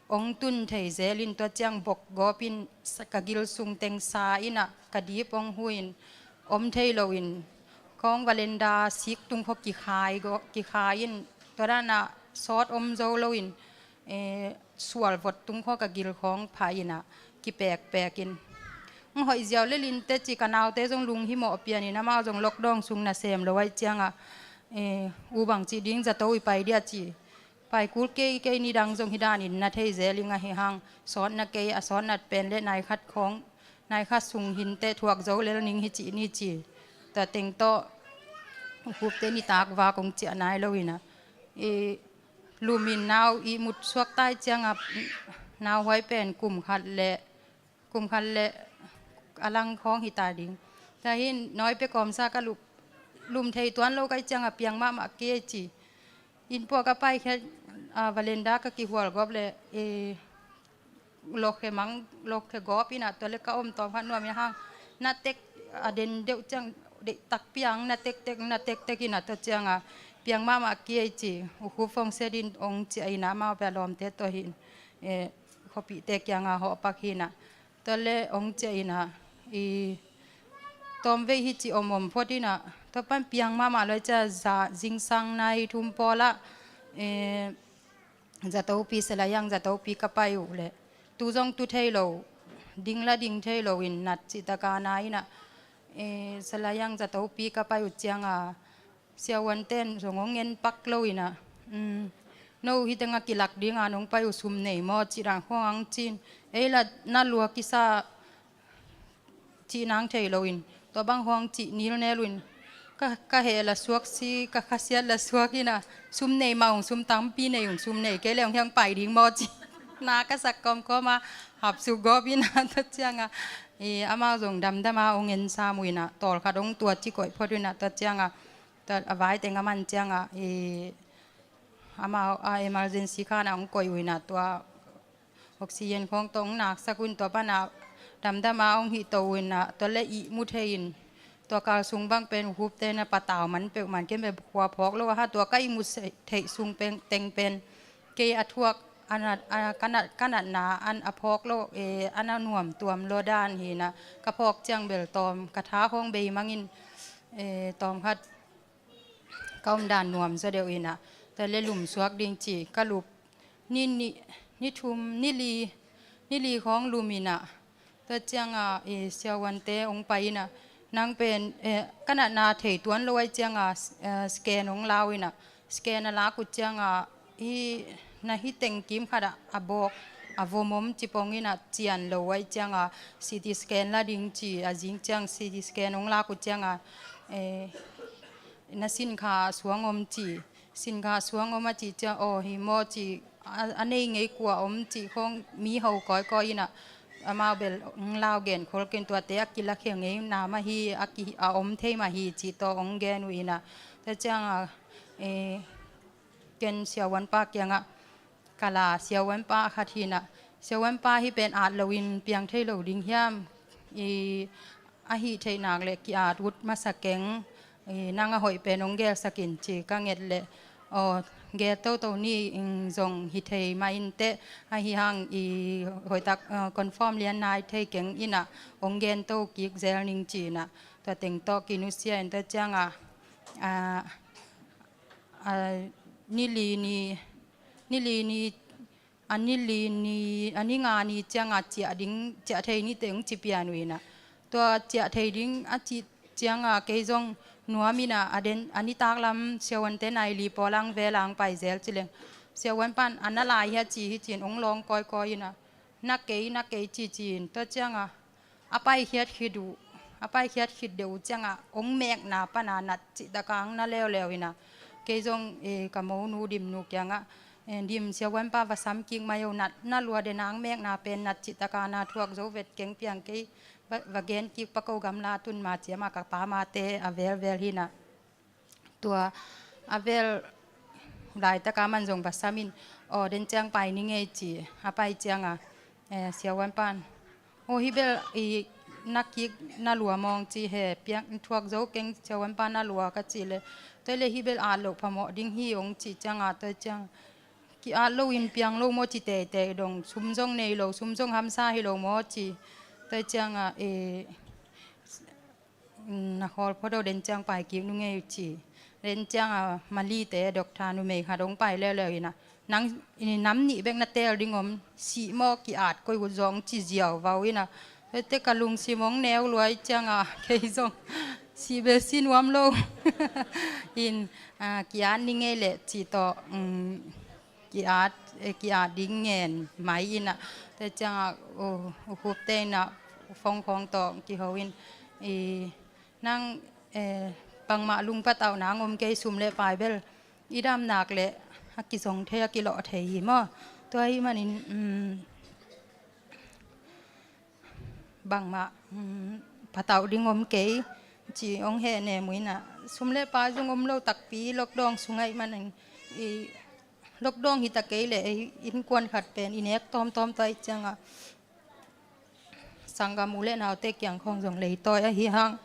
ong tun thei zel in, tua ciang bok gawp in sa, ka gil sung teng sa in a, ka dip ong hu in, om thei lo in, khawng veranda sik tung khaw kikhai go, kikhai in, tua dan a sawt om zo lo in, eh, sual vot tung khaw ka gil khawng phah in a, kipekpek in. Ong hoih ziau lel inteh ci, ka naute zong lunghimawh pian in, amau zong lockdown sung nasem lo ahih ciang a, eh, u bang ci ding, zato i pai dia ci. Pai kul kei, kei nidang zong hih dan in na thei zel ing, ahi hang sawt na kei, a sawt nat pen leh nai khat khawng, nai khat sung hi inteh thuak zo lel ning hi ci ni ci. Tua teng tawh u Khup te nitak vak ong ciah nai lo in a, i lum in nau ihmut suak ta ahih ciang a, nau huai pen kum khat leh kum khat leh a lang khawng hi ta ding. Tua hi in nawi pek kawmsa ka lum, lum thei tuan lo ka hih ciang a, piang mahmah kei ci. Inn puak a pai khat, a, veranda ka kihual gawp leh, eh, lawkkhe mang, lawkkhe gawp in a, tua leh ka om tawm khat nuam in a, hang na tek, a den deuh ciang, deihtak piang na tektek, na tektek in a, tua ciang a, piang mahmah kei ci. U Khup phone set in ong ciah in a, amau pen a lawmte tawh hi in, eh, khuapihte kiang a hawh pak hi in a. Tua leh ong ciah in a, i tawmvei hi ci om om phot in a, tua pan piang mahmah lo ahih ciang a, zingsang nai thum pawl ah, eh, Zatopi, Selayang Zatopi ka pai uh leh, tu zong tu thei lo, ding la ding thei lo in, nat cihtak a na in a, eh, Selayang Zatopi ka pai uh ciang a, siavuante'n zong ong en pak lo in a, um, no hih teng a kilak ding a nong pai uh sum nei maw cih dan khawng ong ci in, ei la na lua kisa cih nang thei lo in, tua bang khawng cih nilnel uh in, ka, ka heh la suak si, ka khasiat la suak in a, sum nei mah ung, sum tampi nei ung, sum nei kei leh ong hiang pai ding maw ci. Na ka sak kawmkawm a, hap suk gawp in a, tua ciang a, i, amau zong damdam a ong en sam uh in a, tawlkhat ong tuat ci koih phot uh in a, tua ciang a, tua a vai teng a man ciang a, i, amau a emergency khan a ong koih uh in a, tua oxygen khawng tawh ong naksak uh in, tua pan a damdam a ong hih to uh in a, tua leh ihmu thei in, tua kal sung bang pen U Khup te na patau man peuhmah in, ken bel khua phawk lo a, ha, tua ka ihmu theih sung pen, teng pen kei a thuak, a nat, a, ka nat, ka natna an a phawk lo, eh, an a nuam tuam lo dan hi in a, ka phawk ciang bel tawm, ka tha khawng bei mang in, eh, tawm khat ka omdan nuam zaw deuh in a, tua leh lum suak ding ci, ka lup ni, ni, ni thum, ni li, ni li khawng lum in a, tua ciang a, eh, siavuante ong pai in a, nang pen, eh, ka natna thei tuan lo ahih ciang a, eh, scan ong la uh in a, scan a lak uh ciang a, hih na hih teng kim khat ah a bawk, a vom om ci pong in a, cian lo ahih ciang a, C T scan la ding ci, a zing ciang C T scan ong lak uh ciang a, eh, na sinkha suang om ci, sinkha suang om a cih ciang, aw, hi maw ci, a, a nei ngei kua om cih khawng mi ho kawikawi in a, amau bel ong lau gen khol kei in, tuate a kilakhia ngei na mah hi, a ki, a om thei mah hi cih tawh ong gen uh in a, tua ciang a, eh, ken siavuanpa kiang ah ka la, siavuanpa khat hi in a, siavuanpa hih pen at lo in piang thei lo ding hiam? I, a hih theih nak leh ki-at ut masa keng. I, nang a hoih pen ong gelsak in ci ka nget leh, aw, gel toto ni, ing, zong hi thei mah inteh, ahi hang i hoihtak, eh, confirm lian nai thei keng in a, ong gen to kik zel ning ci in a, tua teng tawh kinusia in, tua ciang a, a, a, ni li ni, ni li ni, a ni li ni, a ni nga ni ciang a ciah ding, ciah thei ni teh ong ci pian uh in a. Tua ciah thei ding a cih ciang a kei zong nuam in a, a den, a nitak lam siavuante nai li pawl ang vel ang pai zel ci leng, siavuanpa'n a na lai hia ci hi ci in ong lawng kawikawi in a, na kei, na kei ci ci in, tua ciang a, a paikhiat khit uh, a paikhiat khit deuh uh ciangah hong mekna pana nat cihtakah hong na leuleu inah, kei zong, eh, ka monu Dimnu kiangah, eh, Dim, siavuanpa va sam kik mai o, nat na lua den a, hong mekna pen nat cihtakah na thuak zo vet keng, piang kei, va, va gen kik pak o, gamla tun ma ciama ka pa mate a velvel hinah. Tua a vel laitaka man zong va samin, aw, den ciang pai ni ngei ci, a pai cianga, eh, siavuan pan, aw, hi bel i na kik na lua mawng ci he, piang thuak zo keng siavuan pan na lua ka ci le, toi le hi bel at loh phamawh ding hi ong ci cianga, toi ciang ki-at lo in piang lo maw ci teitei dong, sum zong nei lo, sum zong hamsa hi lo maw ci, toi cianga, eh, na khawl phot o, den ciang pai kik nu ngei ci. Den cianga Malite doctor numei khat hong pai leuleu inah, nang i nam nih bek na teel ding om, sih maw ki-at koi ut zong ci ziau vau inah. Te ka lungsim hong neu luai cianga kei zong sih bel si nuam lo in, ah, ki-at ni ngei leh ci tawh, um, ki-at, eh, ki-at ding ngen mai inah. Te ciangah, uh, uh, khupte inah phone khawng tawh kiho in, i, nang, eh, bangmah lungpatauhna hong om kei, sum le pai bel i dam nak leh a kizong thei, a kilawh thei hi maw. Tua ahih manin, um, bangmah, um, patauh ding om kei ci hong hehnem uh inah, sum le pai zong om lo takpi, lockdown sung ahih manin, i, lockdown hi ta kei leh, eh, innkuan khat pen i nek tawmtawm ta ih ciangah, sanggam u le naute kiang khawng zong leitawi ahi hang,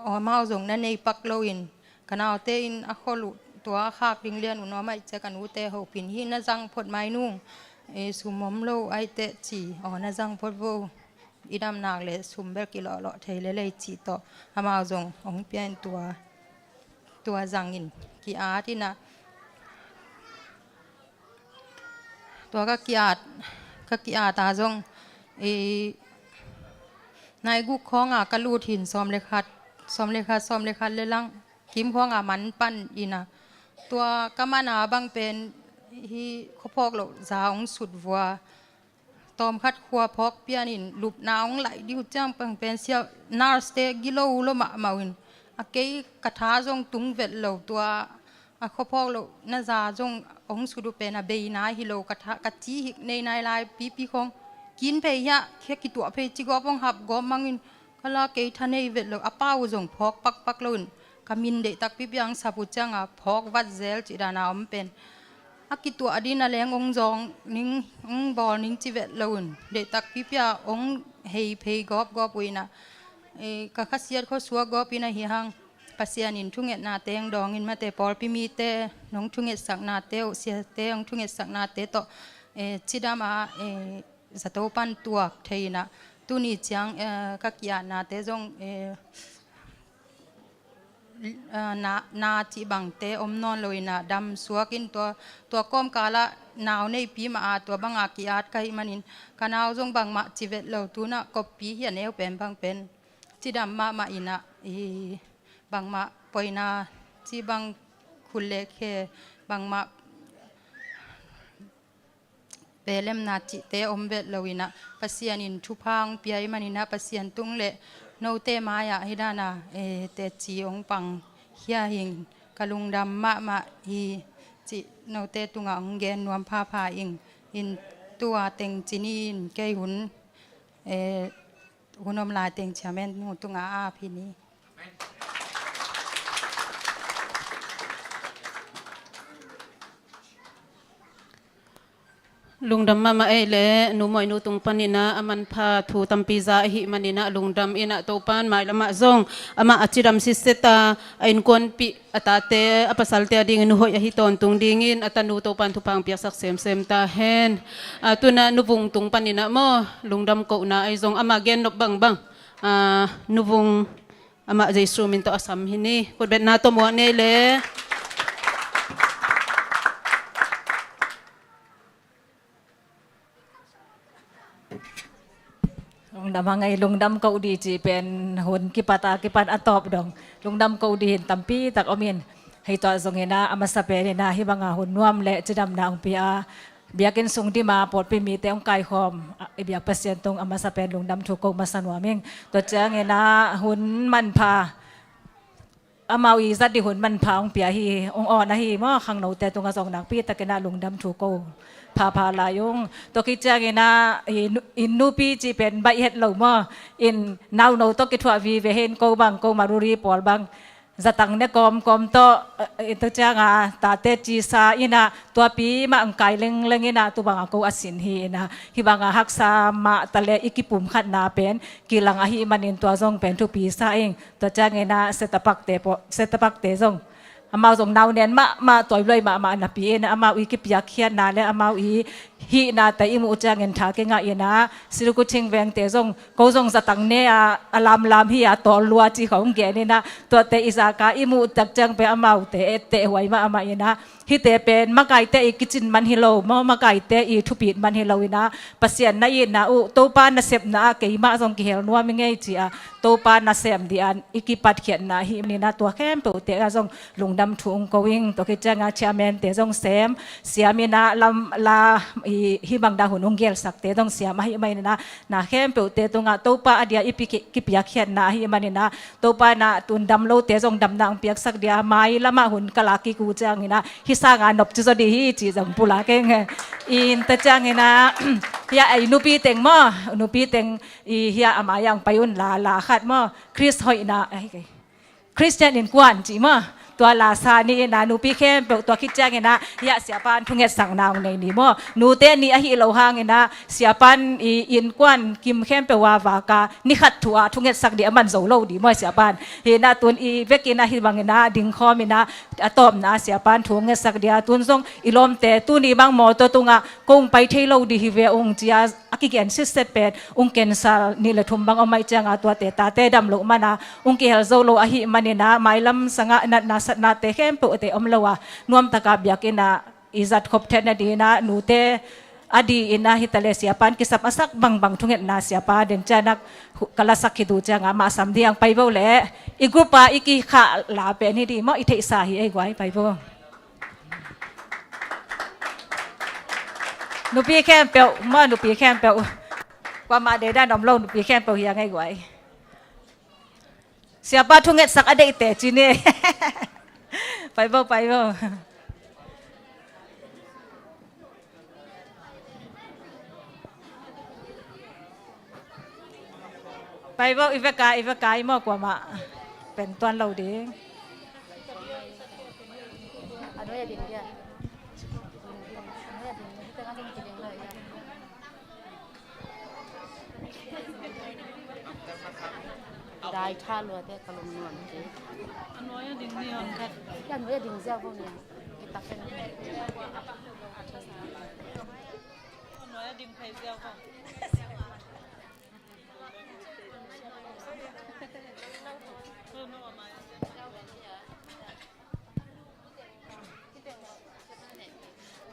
amau zong na nei pak loin, ka naute in a khol uh tua a khak ding lian uh nuam ahih ciah ka nute hopin, hi na zang phot mai nung, e, sum om lo ahih teh ci, aw, na zang phot vo, i dam nak leh sum bel kilawhlawh thei lel ei ci tawh amau zong hong pia in tua, tua zangin ki-at inah. Tua ka ki-at, ka ki-at a zong, i, nai guk khawnga ka lut hin, sawm le khat, sawm le khat, sawm le khat le lang kim khawnga man pan inah. Tua ka man a bang pen hi khuaphawk loh za hong sut vua. Tawmkhat khua phawk pianin lupna hong laih dih uh ciang pang pen sia nurse te gilo uh lo mahmah uh in, a kei ka tha zong tung vet lo, tua a khuaphawk loh na za zong hong sut uh pen a beina hi lo, ka tha, ka ci hik nei nai lai pipi khawng, kin phei hiah, khia kituah phei ci gawp hong hap gawp mangin, ka la kei tha nei vet lo, a pau uh zong phawk pakpak lo in, ka min deih takpi piang sap uh cianga phawk vat zel cih dana om pen. A kituah dina leng hong zawng ning, hong bawl ning ci vet lo in, deih takpi pia hong hei phei gawpgawp uh inah, e, ka khasiat khua suak gawp in ahi hang, Pasian in thungetnate hong dawngin, mate pawlpi mite nong thungetsaknate uh, siate hong thungetsaknate tawh, e, cidam a, e, zato pan tuak thei inah, tuni ciang, e, ka ki-atnate zong, e, ah, na, na cih bangte om nawn lo inah, dam suak in tua, tua kawmkalah nau neipi mah a tua banga ki-at ka hih manin, ka nau zong bangmah ci vet lo, tunah koppi hi a neu pen bang pen cidam mahmah inah, i, bangmah poina ci bang khut le khe bangmah pelemna cihte om vet lo inah, Pasian in thupha hong pia ih maninah, Pasian tung le note mai-ah hih dana, e, teci hong pang hi a hing, ka lungdam mahmah hi cih note tungah hong gen nuam phapha ing. In tua teng ci ni in, kei hun, e, hun om lai teng chairman nu tungah a ap hi ni. Lungdam mahmah ei le, Nu Mawih Nu tung paninah a manpha thu tampi za ahih maninah lungdam inah, Topan mailamah zong amah a cidam sitset a, a innkuanpih a tate, a pasalte a dingin hoih ahi tawntung dingin a tanu Topan thupha hong piaksak semsem ta hen. A, tunah Nu Vung tung paninah maw, lungdam kohna ahi zong, amah gen nop bangbang, a, Nu Vung amah Jesu min tawh a sam hi ni. Khutbetna tawh muak nei le. Lungdam hang ei, lungdam koh dih cih pen hun kipat a kipan a tawp dong lungdam koh dih hin tampi tak om in. Hei, tua zong inah a masa pen inah hih banga hun nuam le cidamna hong pia a, Biakinn sung dima pawlpi mite hong kaikhawm, a, i biak Pasian tung a masa pen lungdam thu ko masa nuam ing. Tua ciangin ah hun manpha, amau i zat ding hun manpha hong pia hi, hong awn ahi maw, khangnote tungah zong nakpi takin ah lungdam thu ko phapha lai ung. Tua khit ciangin ah i nu-, i nupi cih pen baih het lo maw, in nauno tawh kithuah vive hi in, ko bang, ko Maruri pawl bang zatang ne kawmkawm tawh, eh, eh, tua ciangah tate cisa in ah tuapi mah ang kai lengleng in ah tu bangah ko a sin hi in ah, hih bangah haksa mah ta leh i kipumkhatna pen kilang ahih manin tua zong pen thupi sa ing. Tua ciangin ah setapakte paw-, setapakte zong, amau zong nau nen mahmah, tawi luai mahmah napi in ah amau i kipiakkhiatna le amau i hihnate i muh ciangin tha kingah in ah, Sirikuthing vengte zong, ko zong zatang ne a, a lamlam hi a, tawl lua ci khawng gen in ah, tuate i zak a i muh tak ciang pen amaute etteh huai mahmah in ah, hihte pen makaite i kicin man hi lo maw, makaite i thupit man hi lo in ah, Pasian na itna uh, Topa nasepna ah keimah zong kihel nuam i ngei ci a, Topa nasem ding a i kipatkhiatna ahih manin ah tua khempeuhte ah zong lungdam thu hong ko ing. Tua khit ciangah chairman-te zong sem, siam in ah lam la, i, hih bang dan hun hong gelsakte zong siam ahih manin ah, na khempeuhte tungah Topa a dia i pi-, ki-, kipiakkhiatna ahih manin ah, Topa in ah tun dam lote zong damna hong piaksak ding a, mai lamah hun ka lak kik uh ciangin ah hih sangah nop ci zaw ding hi ci zong pulak ing. In tua ciangin ah, hiah ei nupi teng maw, nupi teng i hiah a mai-ah hong pai un la, la khat maw, Khrist hoihna, ai, Khristian innkuan cih maw, tua la sa ni in ah, nupi khempeuh tua khit ciangin ah hiah siapa in thungetsakna hong nei ni maw. Nute ni ahih loh hangin ah siapa in i innkuan kim khempeuh a vak a ni khat thu a thungetsak ding a man zo lo ding maw siapa in. Hi in ah tun i vekin ah hih bangin ah dingkhawm in ah a tawpna siapa in thungetsak ding a, tun zong i lawmte tuni bang mawtaw tungah ko hong pai thei lo ding hi ve ung ci a, a kigen sitset pen ung cancer nih le thum bang om ahih ciangah tuate tate dam loh man a ung kihel zo lo ahih manin ah, mailam sangah natna satnate khempeuhte om lo a, nuamtak a biakinn ah i zat khop theihna ding in ah nute a ding in ah hi ta leh siapa in kisam a sak bangbang thungetna siapa den cianak hu-, ka lasak khit uh ciangah mahsam ding a, pai vo leh. I group a i kikhah la pen hi ding maw, i theihsa hi ei guai, pai vo. Nupi khempeuh maw, nupi khempeuh. Kuamah deidan om lo, nupi khempeuh hi a ngei guai. Siapa thungetsak a deihte ci ni. Pai vo, pai vo. Pai vo, i vek a, i vek a, i mawk kuamah pen tuan lo ding. Dai tha lua te ka lum nuam te. A nuai a ding ni hong khat. Ya nuai a ding ziau bo ni. Kita ken. A nuai a ding phei ziau bo.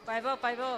Pai vo, pai vo.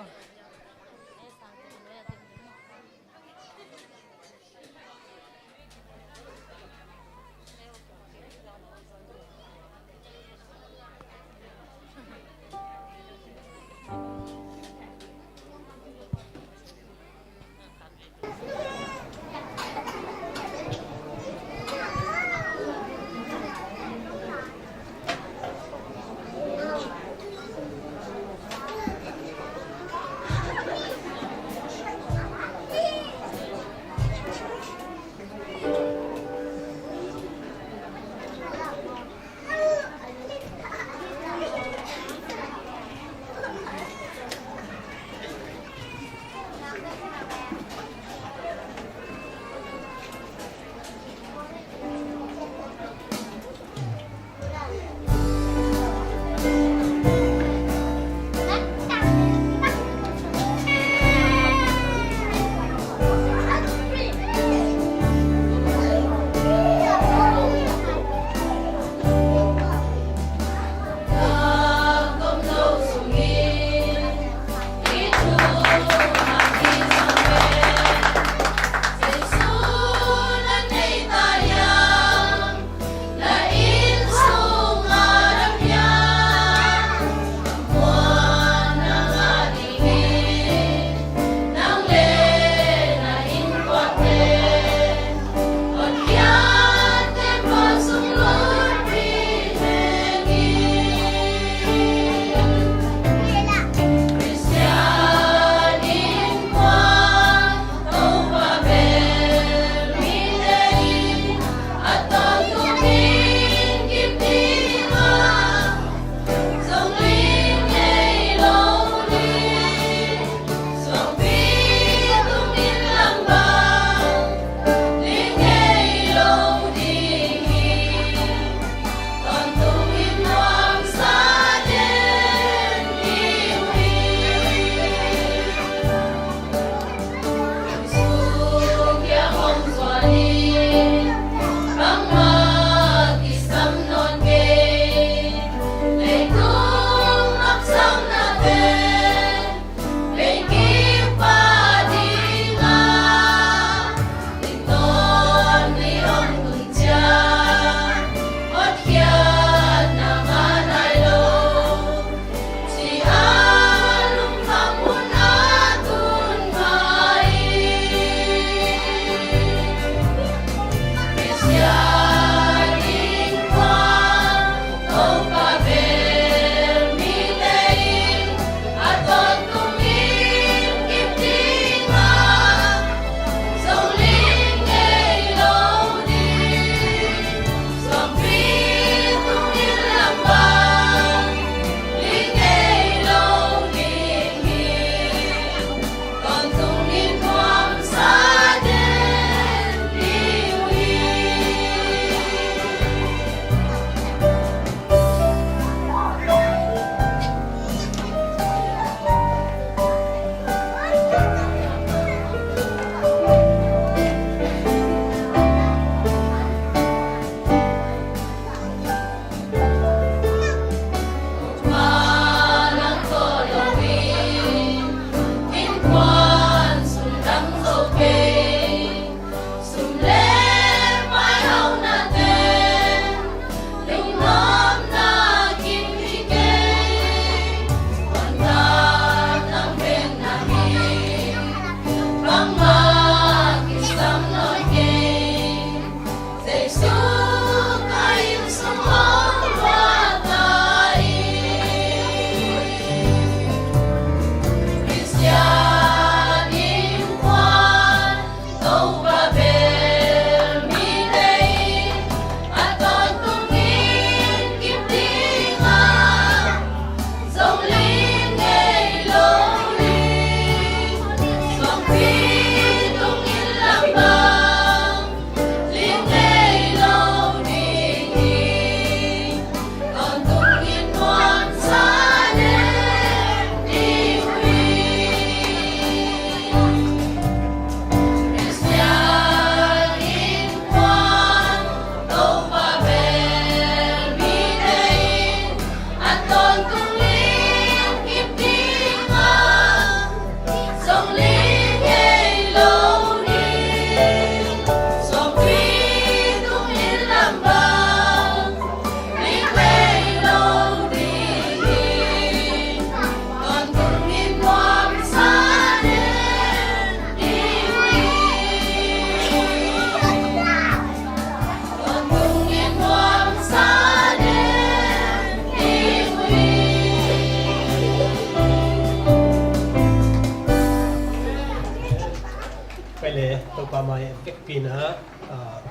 Eh, Topa mai vekpi-in ah, ah,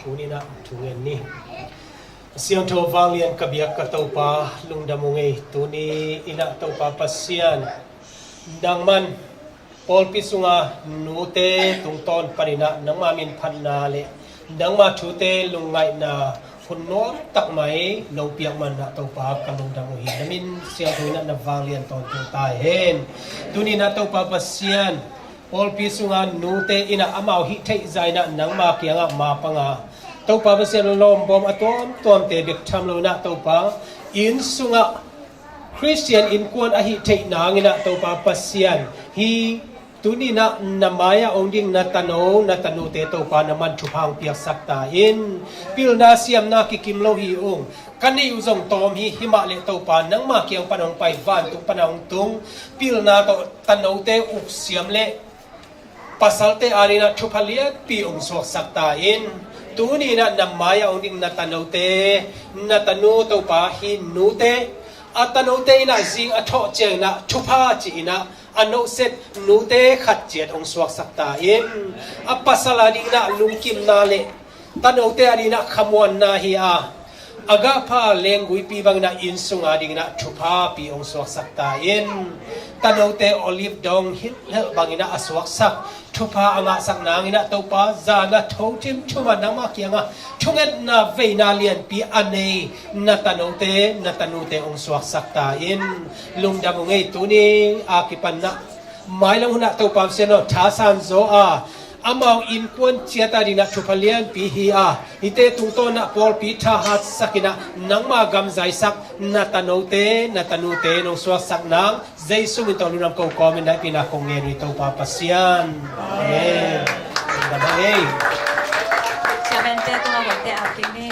tuni-in ah thungen ni. Siangtho vanglian ka biak ka Topa, lungdam ung ei. Tuni-in ah Topa Pasian, nangman pawlpi sunga nute tungtawn panin ah nangma minphatna le nangma thute lungngaihna hun nuam tak mai nong piak man ah Topa ka lungdam uh hi. Na min siangtho-in ah na vanglian tawntung ta hen. Tuni-in ah Topa Pasian, pawlpi sunga nute in ah amau hih theih zah in ah nangma kiangah mapang a, Topa Pasian, lawmbawm a tuamtuamte bek tham lo-in ah Topa, inn sungah Khristian innkuan a hih theih nangin ah Topa Pasian, hih tuni-in ah na mai-ah hong ding na tano, na tanute Topa nangman thupha hong piaksak ta in. Pilna siamna kikim lo hi ung. Ka neih uh zong tawm hi, hi mah leh Topa nangma kiang pan hong pai, vantung pan hong tung pilna tawh tanote uksiam le pasalte adingin ah thupha lianpi hong suaksak ta in. Tuni-in ah na mai-ah hong ding na tanote, na tanu Topa, hih nute, a tanote in ah zing a thawh ciangin ah thupha ci-in ah a nohset nute khat ciat hong suaksak ta in. A pasal adingin ah lungkimna le tanote adingin ah khamuanna hi a, a gahpha lengguipi bangin ah inn sung adingin ah thuphapi hong suaksak ta in. Tanote olive dong hilhhelh bangin ah a suaksak, thupha a ngahsak nangin ah Topa, zan a tho thimthum ah nangma kiangah thungetna veina lianpi a nei na tanote, na tanute hong suaksak ta in. Lungdam ung ei. Tuni a kipan ah mailam hun ah Topa Pasian aw, thasan zaw a, amau innkuan ciat adingin ah thupha lianpi hi a, hihte tungtawn ah pawlpi thahatsak in ah nangma gam zaisak na tanote, na tanute nong suaksak nang Jesu min tawh lungdam ko kawmin daihpihna kong ngen uh hi Topa Pasian. Amen. Lungdam hang ei. Chairman te tungah huaite ap kik ni.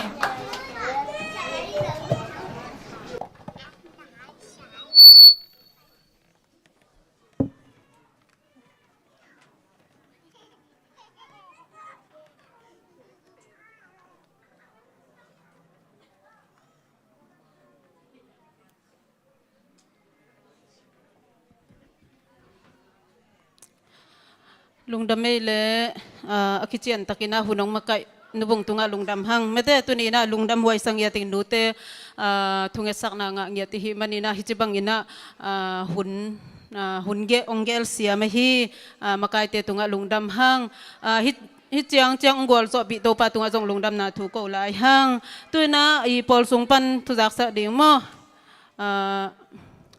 Lungdam ei le, ah, a kician takin ah hun hong makaih nubung tungah lungdam hang. Mate, tuni-in ah lungdam huai sa ngiat ing, nute, ah, thungetsakna ngah ngiat i hih manin ah, hih ci bangin ah, ah, hun, ah, hun geh, hong gel siam ahi, ah, makaite tungah lungdam hang. Ah, hih, hih ciangciang hong gualzawhpih Topa tungah zong lungdamna thu ko lai hang. Tu-in ah i pawl sung pan thuzaksak ding maw? Ah,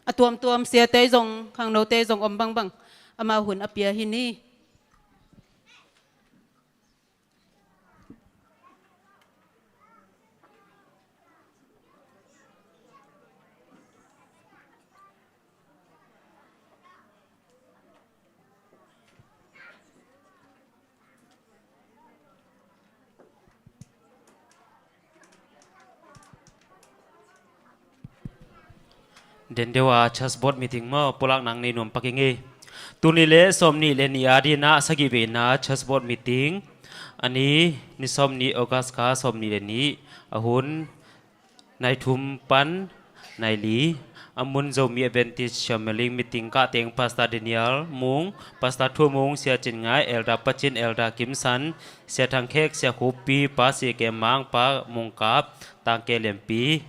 a tuamtuam siate zong, khangnote zong om bangbang amau hun a pia hi ni. Dendeu a church board meeting maw, pulak nang nei nuam pak ing ei. Tuni le sawmnih le nih adingin ah sagih veina church board meeting. A ni, ni sawmnih August kha sawmnih le nih, a hun nai thum pan nai li. A mun Zomi Adventist Family meeting kah teng Pastor Daniel Mung, Pastor Thu Mung, Sia Cin Ngai, Elder Pa Cin, Elder Kim San, Sia Thang Khek, Sia Khup Pi, Pa Sia Kem Mang, Pa Mung Kap, Tang Ke Lian Pi,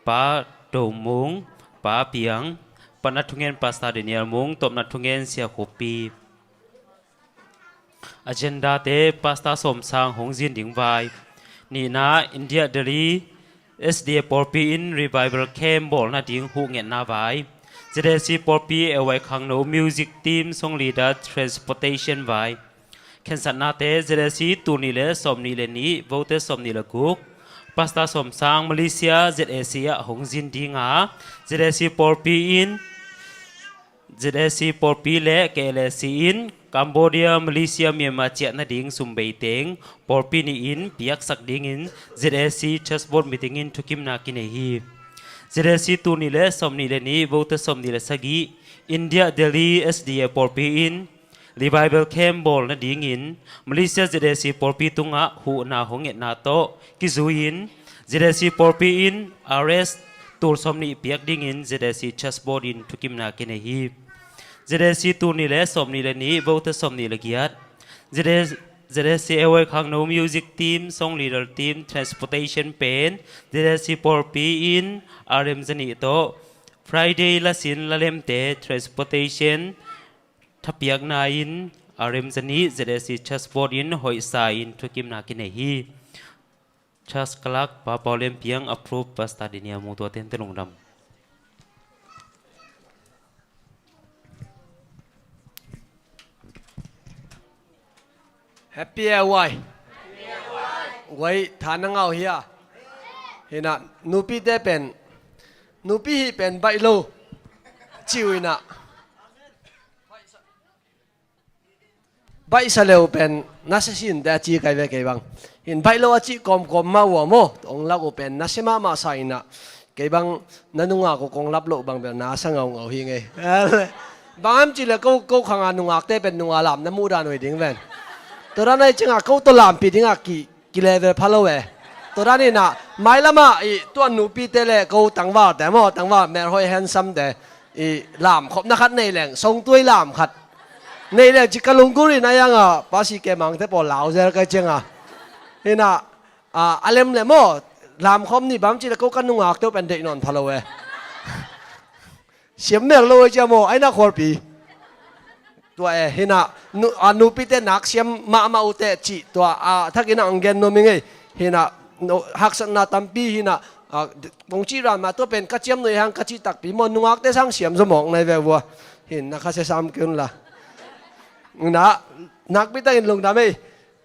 Pa Do Mung, Pa Piang, panat thungen Pastor Daniel Mung, tawpnat thungen Sia Khup Pi. Agenda te, Pastor Sawm Sang hong zin ding vai. Nihna, India Delhi S D A pawlpi in revival camp bawl nading huh ngetna vai. Z A C pawlpi A Y khangno music team, song leader, transportation vai. Khensatnate, Z A C tul nih le sawmnih le nih, vote sawmnih le guk. Pastor Sawm Sang Malaysia Z A C ah hong zin ding a, Z A C pawlpi in Z A C pawlpi le K L A C in Cambodia, Malaysia, Myanmar ciah nading sum beiteng pawlpi nih in piaksak dingin Z A C Church Board meeting in thukimna kinei hi. Z A C tul nih le sawmnih le nih, vote sawmnih le sagih, India Delhi S D A pawlpi in revival camp bawl nadingin Malaysia Z A C pawlpi tungah huhna hong ngetna tawh kizui-in Z A C pawlpi in R S tul sawmnih piak dingin Z A C Church Board in thukimna kinei hi. ZSC tul nih le sawmnih le nih, voter sawmnih le giat. ZSC, ZSC Airway Khangno Music Team, Song Leader Team, Transportation pen ZSC pawlpi in R M zanih tawh Friday lasin lalemte transportation thapiakna in R M zanih ZSC Church Board in hoihsa in thukimna kinei hi. Church Clerk Pa Pau Lian Piang, approve Pastor Daniel Mung, tua tente lungdam. Happy Airway. Guai, tha na ngau hia? Hina, nupite pen, nupi hi pen baih lo. Ciu ina. Baihsa leu pen, na se sin te a ci kai ve kei bang. Hin baih lo a ci kawmkawm mah ua maw, ong lak uh pen, na se mahmah sa ina. Kei bang, na nungak uh kong lap loh bang bel, na sa ngaungau hi ngei. Bang am ci le ko, ko khanga nungakte pen nunga lam na muh dan uh hi ding ven. Tua dan ai cinga ko tua lampi dinga ki, ki level pha lo e. Tua dan ina, mai lama i tuan nupite le ko tangvalte maw, tangval melhoi handsome te. I lam khopna khat nei leng, songtuai lam khat. Nei leng ci ka lunggulh ina ianga, pasi ke mangte pawl lau zel kai cianga. Hina, a, a lem le maw, lam khop ni bang ci le ko ka nungakte uh pen deih nawn pha lo e. Siam mel lo e cia maw, aina khualpi. Tua e, hina, nu, a, nupite nak siam mahmah uh teh cih, tua, a, thakin a ang gen nuam i ngei. Hina, no, haksatna tampi, hina, a, kong cih ran mah tua pen ka ciam nuih hang ka cih takpi maw, nungakte sang siam zaw mawk nai ve vua. Hina, kha se sam kei un la. Hina, nakpi takin lungdam ei.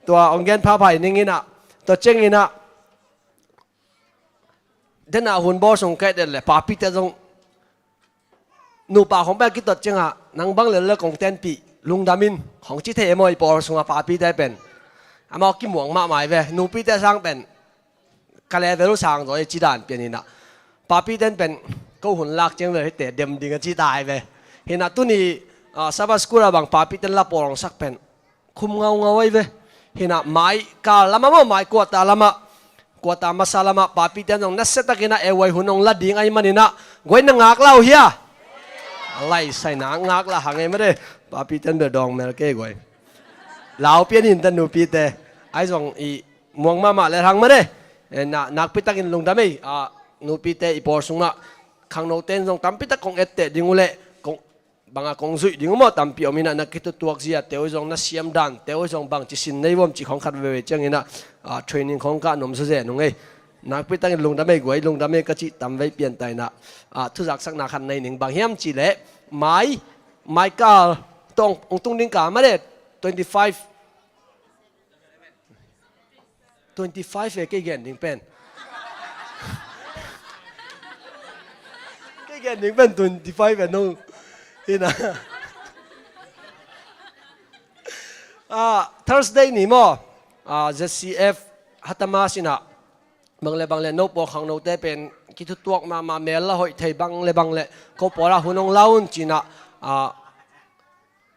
Tua, ong gen phapha i ning hina. Tua ciang hina. Dena hun bawl sung kai den le, papite zong nupa khong bel kitot cianga, nang bang lel le kong tenpih, lungdam in, khong ci thei e maw i pawl sunga papite pen. Amau kimuang mahmah i ve, nupite sang pen, ka level uh sang zaw i ci dan pian ina. Papite pen, ko hun lak ciang vel hite dem ding a ci ta i ve. Hina tuni, ah, Sabbath school a bang papite la pawl hong sak pen. Khum ngaungau ai ve. Hina mai kal lama maw, mai kuata lama. Kuata masa lama, papite zong nasia takin a e uai hun ong la ding ai manina. Guai na ngak lau hia. A lai sai na ngak la hang ei made. Papite bel dawng mel kei guai. Lau pian in ta nupite. Ai zong i muang mahmah le hang made. E, na, nakpi takin lungdam ei. A, nupite i pawl sungah. Khangnote in zong tampi tak kong etteh ding uh le. Kong banga kong zuih ding uh maw tampi om ina na kitutuak zia te uh zong na siam dan te uh zong bang ci sin nei vuam ci khong khat veve ciang ina, ah, training khong kah nuam zazen uh ngei. Nakpi takin lungdam ei guai lungdam ei ka cih tam vei pian ta ina, ah, thuzaksakna khat nei ning bang hiam ci le mai, mai kal tong ong tung ding ka made twenty five. Twenty five e kei gen ding pen. Kei gen ding pen twenty five e no. Hina. Ah, Thursday ni maw. Ah, Z C F Hatamas ina. Bang le bang le no pawl khangnote pen. Kithutuak mahmah mel la hoih thei bang le bang le. Ko pawl a hun ong laun cina. Ah,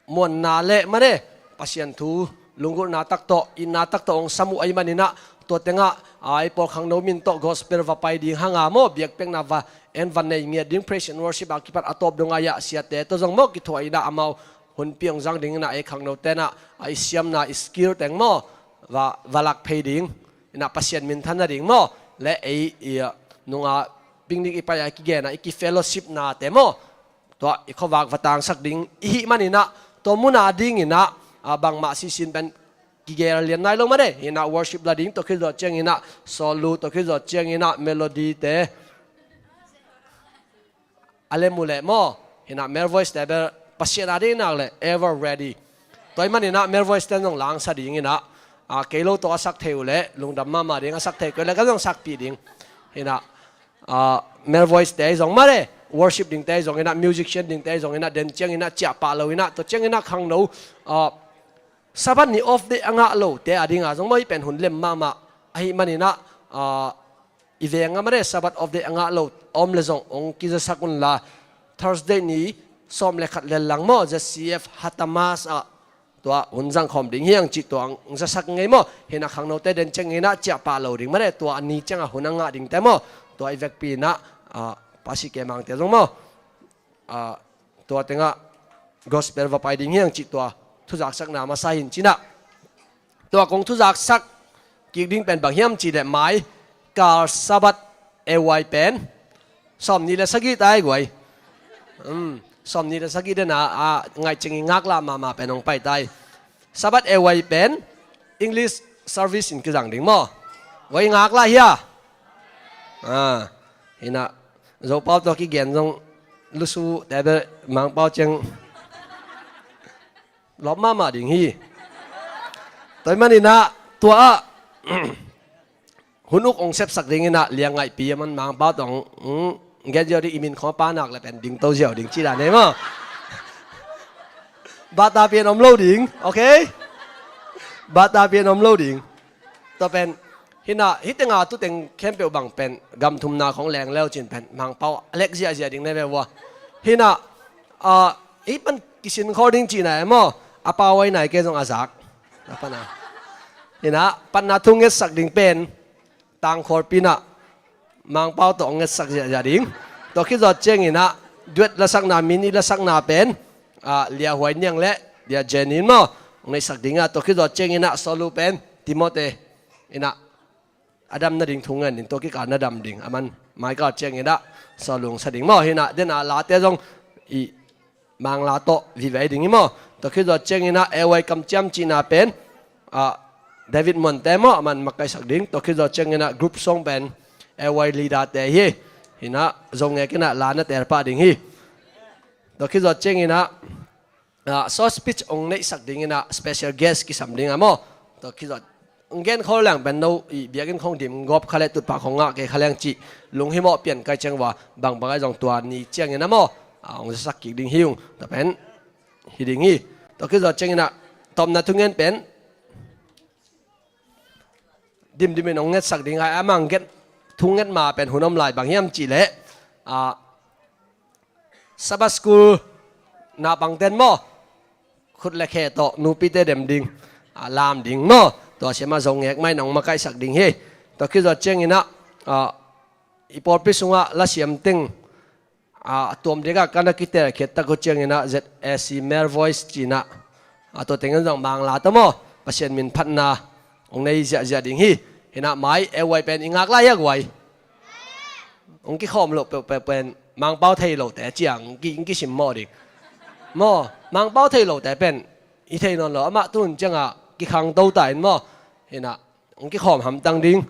muanna le mane Pasian thu lunggulhna tak tawh, itna tak tawh hong sam uh ahih maninah, tua tengah, a, i pawl khangno min tawh gospel va pai ding hanga maw, biakpiakna va en va nei ngiat ding, praise and worship a kipat a tawp dong a, siate tawh zong maw, kithuah inah amau hunpi hong zang dinginah, ei khangno tenah, a, i siamna, i skill teng maw, va, va lak phei ding, inah Pasian minthan nading maw, le ei, i, a, nunga picnic i pai a kigena, i kifellowshipnate maw, tua i khuavak va tangsak ding i hih maninah, tua muna dinginah, a, bangmah sisin pen kigel lian nai lo mah de. Inah worship la ding tua khit zawh cianginah, solo tua khit zawh cianginah, melody te a lem uh leh maw. Inah male voice te bel Pasian a ding nak leh ever ready. Tua ahih maninah male voice ten zong langsa dinginah, a, kei lo tawh a sak thei uh leh lungdam mahmah ding, a sak thei kei uh leh kan zong sakpih ding. Inah, a, male voice te zong mah de, worship dingte zonginah, musician dingte zonginah, den cianginah ciahpah loinah, tua cianginah khangno, a, Sabbath ni off day a ngah lote a dinga zong maw, hih pen hun lem mahmah ahih maninah, a, i veng a mah de, Sabbath off day a ngah lo a om le zong hong kizasak unla, Thursday ni sawm le khat lel lang maw, Z C F Hatamas ah tua hun zangkhawm ding hiang cih tua hong zasak ngei maw. Hinah khangnote den cianginah ciahpah lo ding mah de, tua a ni ciangah hun a ngah dingte maw, tua i vekpi inah, a, pasi kemangte zong maw, a, tua tengah gospel va pai ding hiang cih tua thuzaksakna masa hin cinah. Tua kong thuzaksak kik ding pen bang hiam cih leh mai kal Sabbath A Y pen sawmnih le sagih tai guai. Sawmnih le sagih dena a ngaih cing i ngaklah mahmah pen hong pai tai. Sabbath A Y pen English service in kizang ding maw? Guai ngaklah hia? Hinah Zopau tawh kigen zong lusu tebe Mangpau ciang lawp mahmah ding hi. Tua ahih maninah tua ah hun uk hong sepsak dinginah liangaihpi a man Mangpau tawh hong gen ziau ding, i min khong a panak le pen dingto ziau ding cih dan ei maw? Bata pian om lo ding, ok? Bata pian om lo ding. Tua pen hinah hih tenga tu teng khempeuh bang pen gam thumna khong leng leu cin pen Mangpau a lek ziahziah ding ne ve vua. Hinah hih pan kisin khol ding cihna e maw? A pau ai nai kei zong a zak. Hinah panna thu ngetsak ding pen Tangkhawlpi inah Mangpau tawh hong ngetsak ziahziah ding. Tua khit zawh cianginah duet lasakna, mini lasakna pen Lia Huai Niang le Lia Jenny in maw hong neihsak dingah, tua khit zawh cianginah solo pen Timothy inah a dam nading thu ngen ding, tua kikal na dam ding a man mai kal cianginah solo hong sa ding maw? Hinah dena late zong i Mangla tawh vive ding hi maw? Tua khit zawh cianginah A Y kamciam cihna pen David Muante maw a man makaihsak ding. Tua khit zawh cianginah group song pen A Y leader te hi. Hinah zong ngekinah la na tel pah ding hi. Tua khit zawh cianginah so speech hong neihsak dinginah special guest kisam dingah maw? Tua khit zawh hong gen khol leng pen no i biakinn khong dim gawp kha le tutphah khong ngah kei kha leng cih lunghimawh pian kai ciang va bangbang ai zong tua ni ciangin a maw hong zasak kik ding hi ung. Tua pen hi ding hi. Tua khit zawh cianginah tawpna thungen pen dimdimin hong ngetsak ding ai, amah hong nget thungen ma pen hun om lai bang hiam cih leh Sabbath school naupangten maw khut le khe tawh nupite dem ding lam ding maw? Tua siamah zong ngek mai nong makaihsak ding hi. Tua khit zawh cianginah i pawlpi sungah lasiam teng a tuam dikah ka na kitelkhiat tak uh cianginah Z A C Male Voice cinah a tua tengin zong Mangla ta maw Pasian min phatna hong nei ziahziah ding hi. Hinah mai A Y pen i ngak lai a guai hong kikhawm loh peuhpeuh pen Mangpau thei lote ciang hong kisim mawh ding maw? Mangpau thei lote pen i thei nawn lo, amah tuhun ciangah kikhangto ta in maw? Hinah hong kikhawm hamtang ding.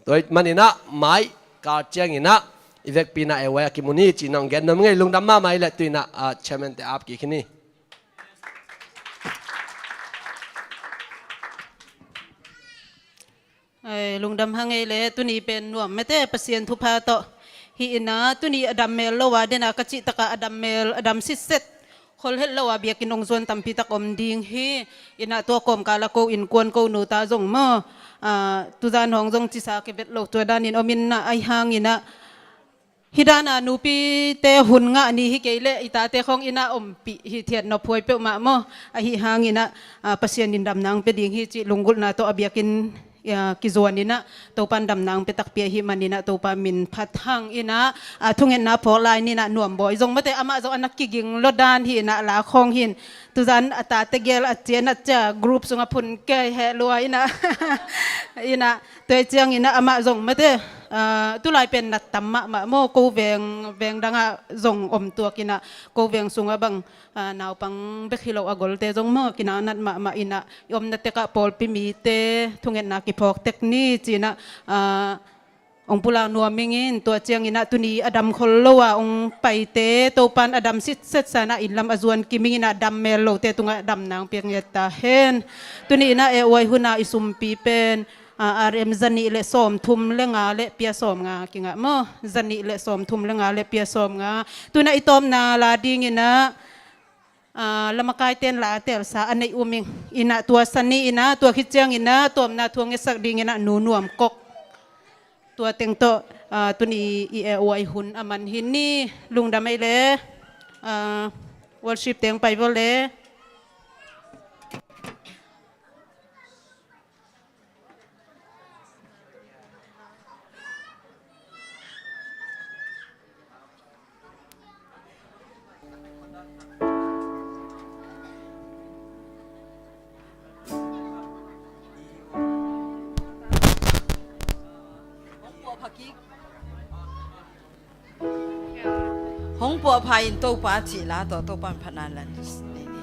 Tua maninah mai kal cianginah i vekpi inah A Y a kimu ni cinah hong gen nuam ngei. Lungdam mahmah i leh tu inah chairman te ap kik hi ni. Lungdam hang ei le tuni pen nuam mete Pasian thupha tawh hi inah tuni a dam mel lo a dena ka cih takah a dam mel a dam sitset khol het lo a biakinn hong zuan tampi tak om ding hi. Inah tua kawmkal a ko innkuan ko nu ta zong maw tuzan hong zong cisa kivet lo tua danin om inah ahi hanginah Hih dana nupite hun ngah ni hi kei leh i tate khawng innah ompih hi thiat nophuai peuhmah maw? Ahi hanginah Pasian in damna hong pia ding hi cih lunggulhna tawh a biakinn kizuan innah Topan damna hong pia takpi ahih maninah Topa min phat hang innah thungetna phawk lai ninah Nuambawi zong mate amah zong a na kiging lua dan hi innah la khawng hin tuzan a tate gel a cian a cia group sungah phun kei heh lua innah innah Tua cianginah amah zong mate tulai pen nat tam mahmah maw? Ko veng veng dangah zong om tuakinah ko veng sungah bang naupang bek hi lo a golte zong maw kinah nat mahmah innah i omna tekah pawlpi mite thungetna kiphawk tek ni cinah hong pulak nuam ingin tua cianginah tuni a dam khol lo a hong paite Topan a dam sitset sanah innlam a zuan kim inginah dam mel lote tungah damna hong piak ngiat ta hen. Tuni innah A Y huna i sumpi pen R M zanih le sawmthum le nga le pia sawmnga kingah maw? Zanih le sawmthum le nga le pia sawmnga. Tunah i tawpna la dinginah lamakaiten la telsa a neih um ing innah tua sani innah tua khit cianginah tawpna thu a ngetsak dinginah Nu Nuam Kok tua teng tawh tuni i A Y hun a man hi ni. Lungdam ei le worship teng pai vo le. Hong puahpha in Topa cih la tawh Topa in phatna la nei ni.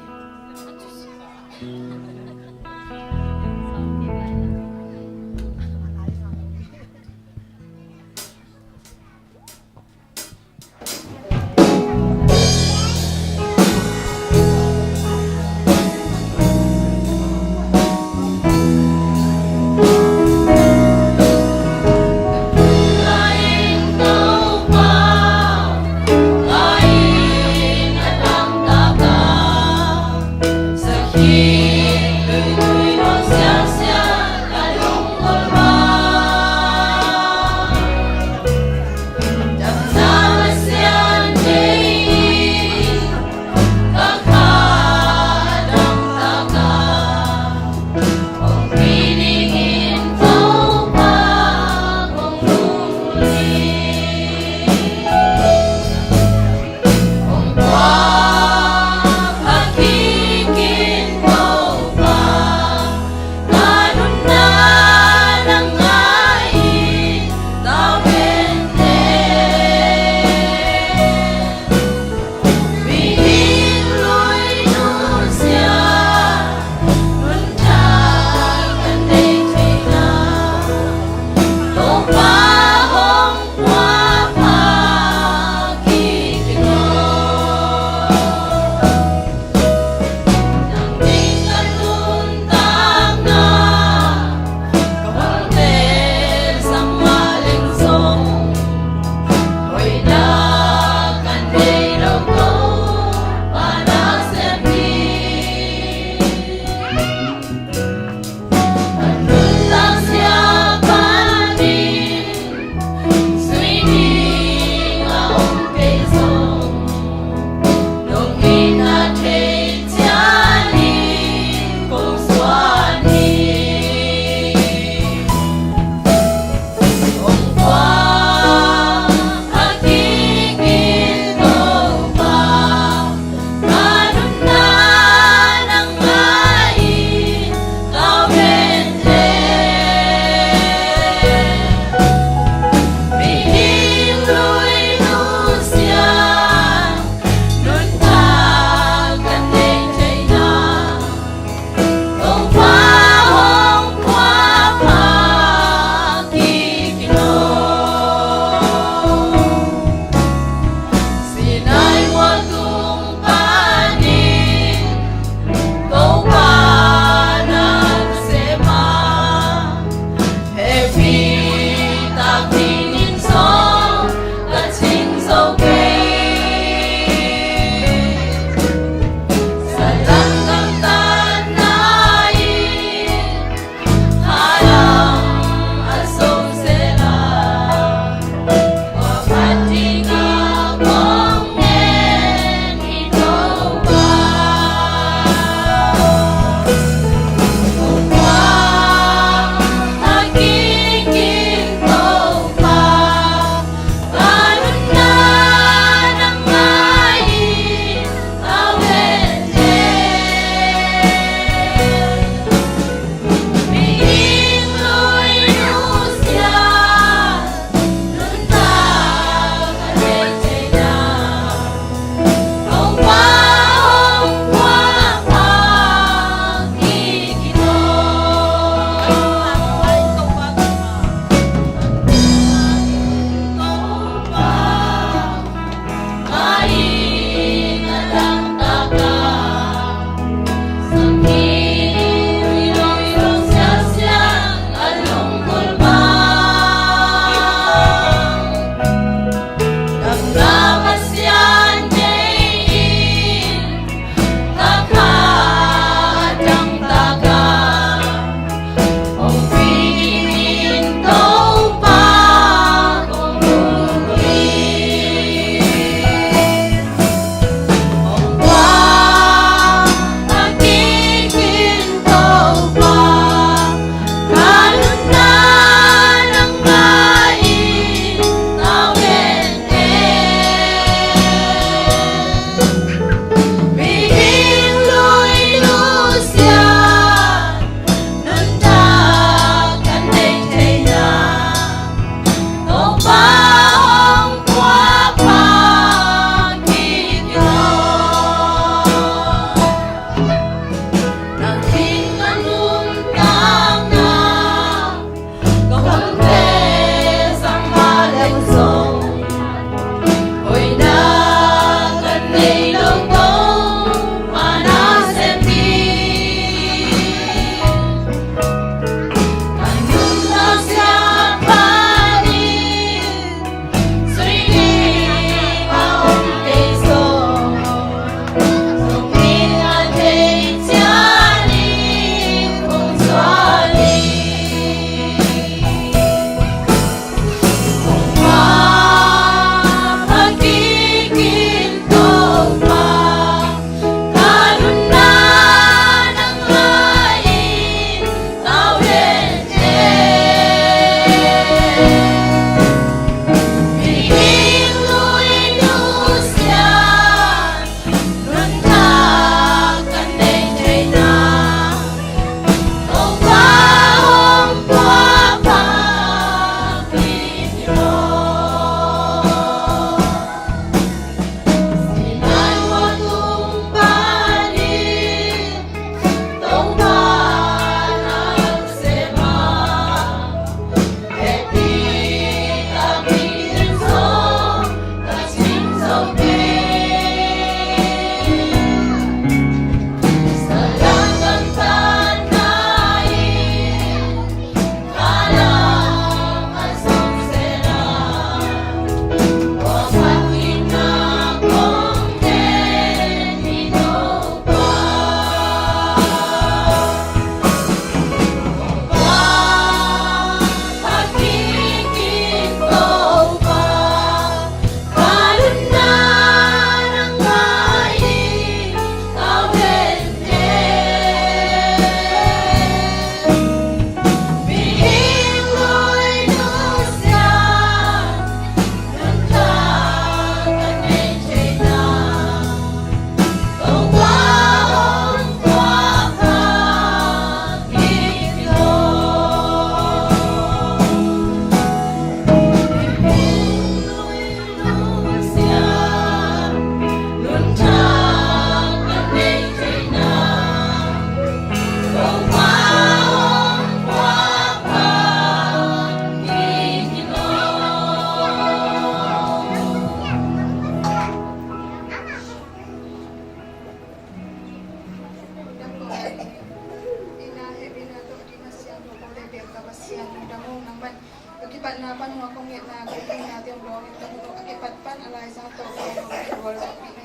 Kipatna pan hua kong ngetna kong ngetna te hong dawngin ka hun uh a kipat pan a laizang tawh kong hong kigual zawhpih na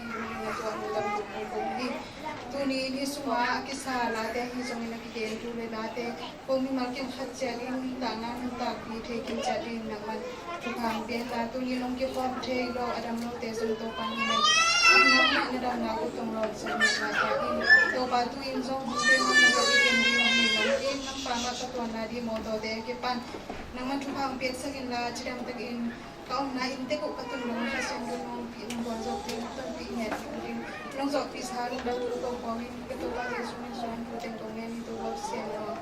hi. Tuni in hih sungah a kisa late ahi zongin a kigen thu le late ko mimal kim khat ciat in nuntakna nuntakpih thei kim ciat in nangman thupha hong pia hen la, tuni in hong kikhawm thei lo a dam lote zong Topa nangman a nuntakna na damna uh tong lo zong ngetna ta in. Topa tu in zong hong te hong na zawh i ken ding hong hi lo in, nang pa mah ka tuanna ding mawtawte a kipan nangman thupha hong piaksak in la, cidam takin ka omna inn tek uh ka tun dong Kha Siangtho nong pih nong gualzawhpih nong tonpih ngiat ding uh ding nong zawhpihsa nong dal thu ko kawmin ka Topa Jesuh min suang thu teng kong ngen hi. Topa Pasian aw.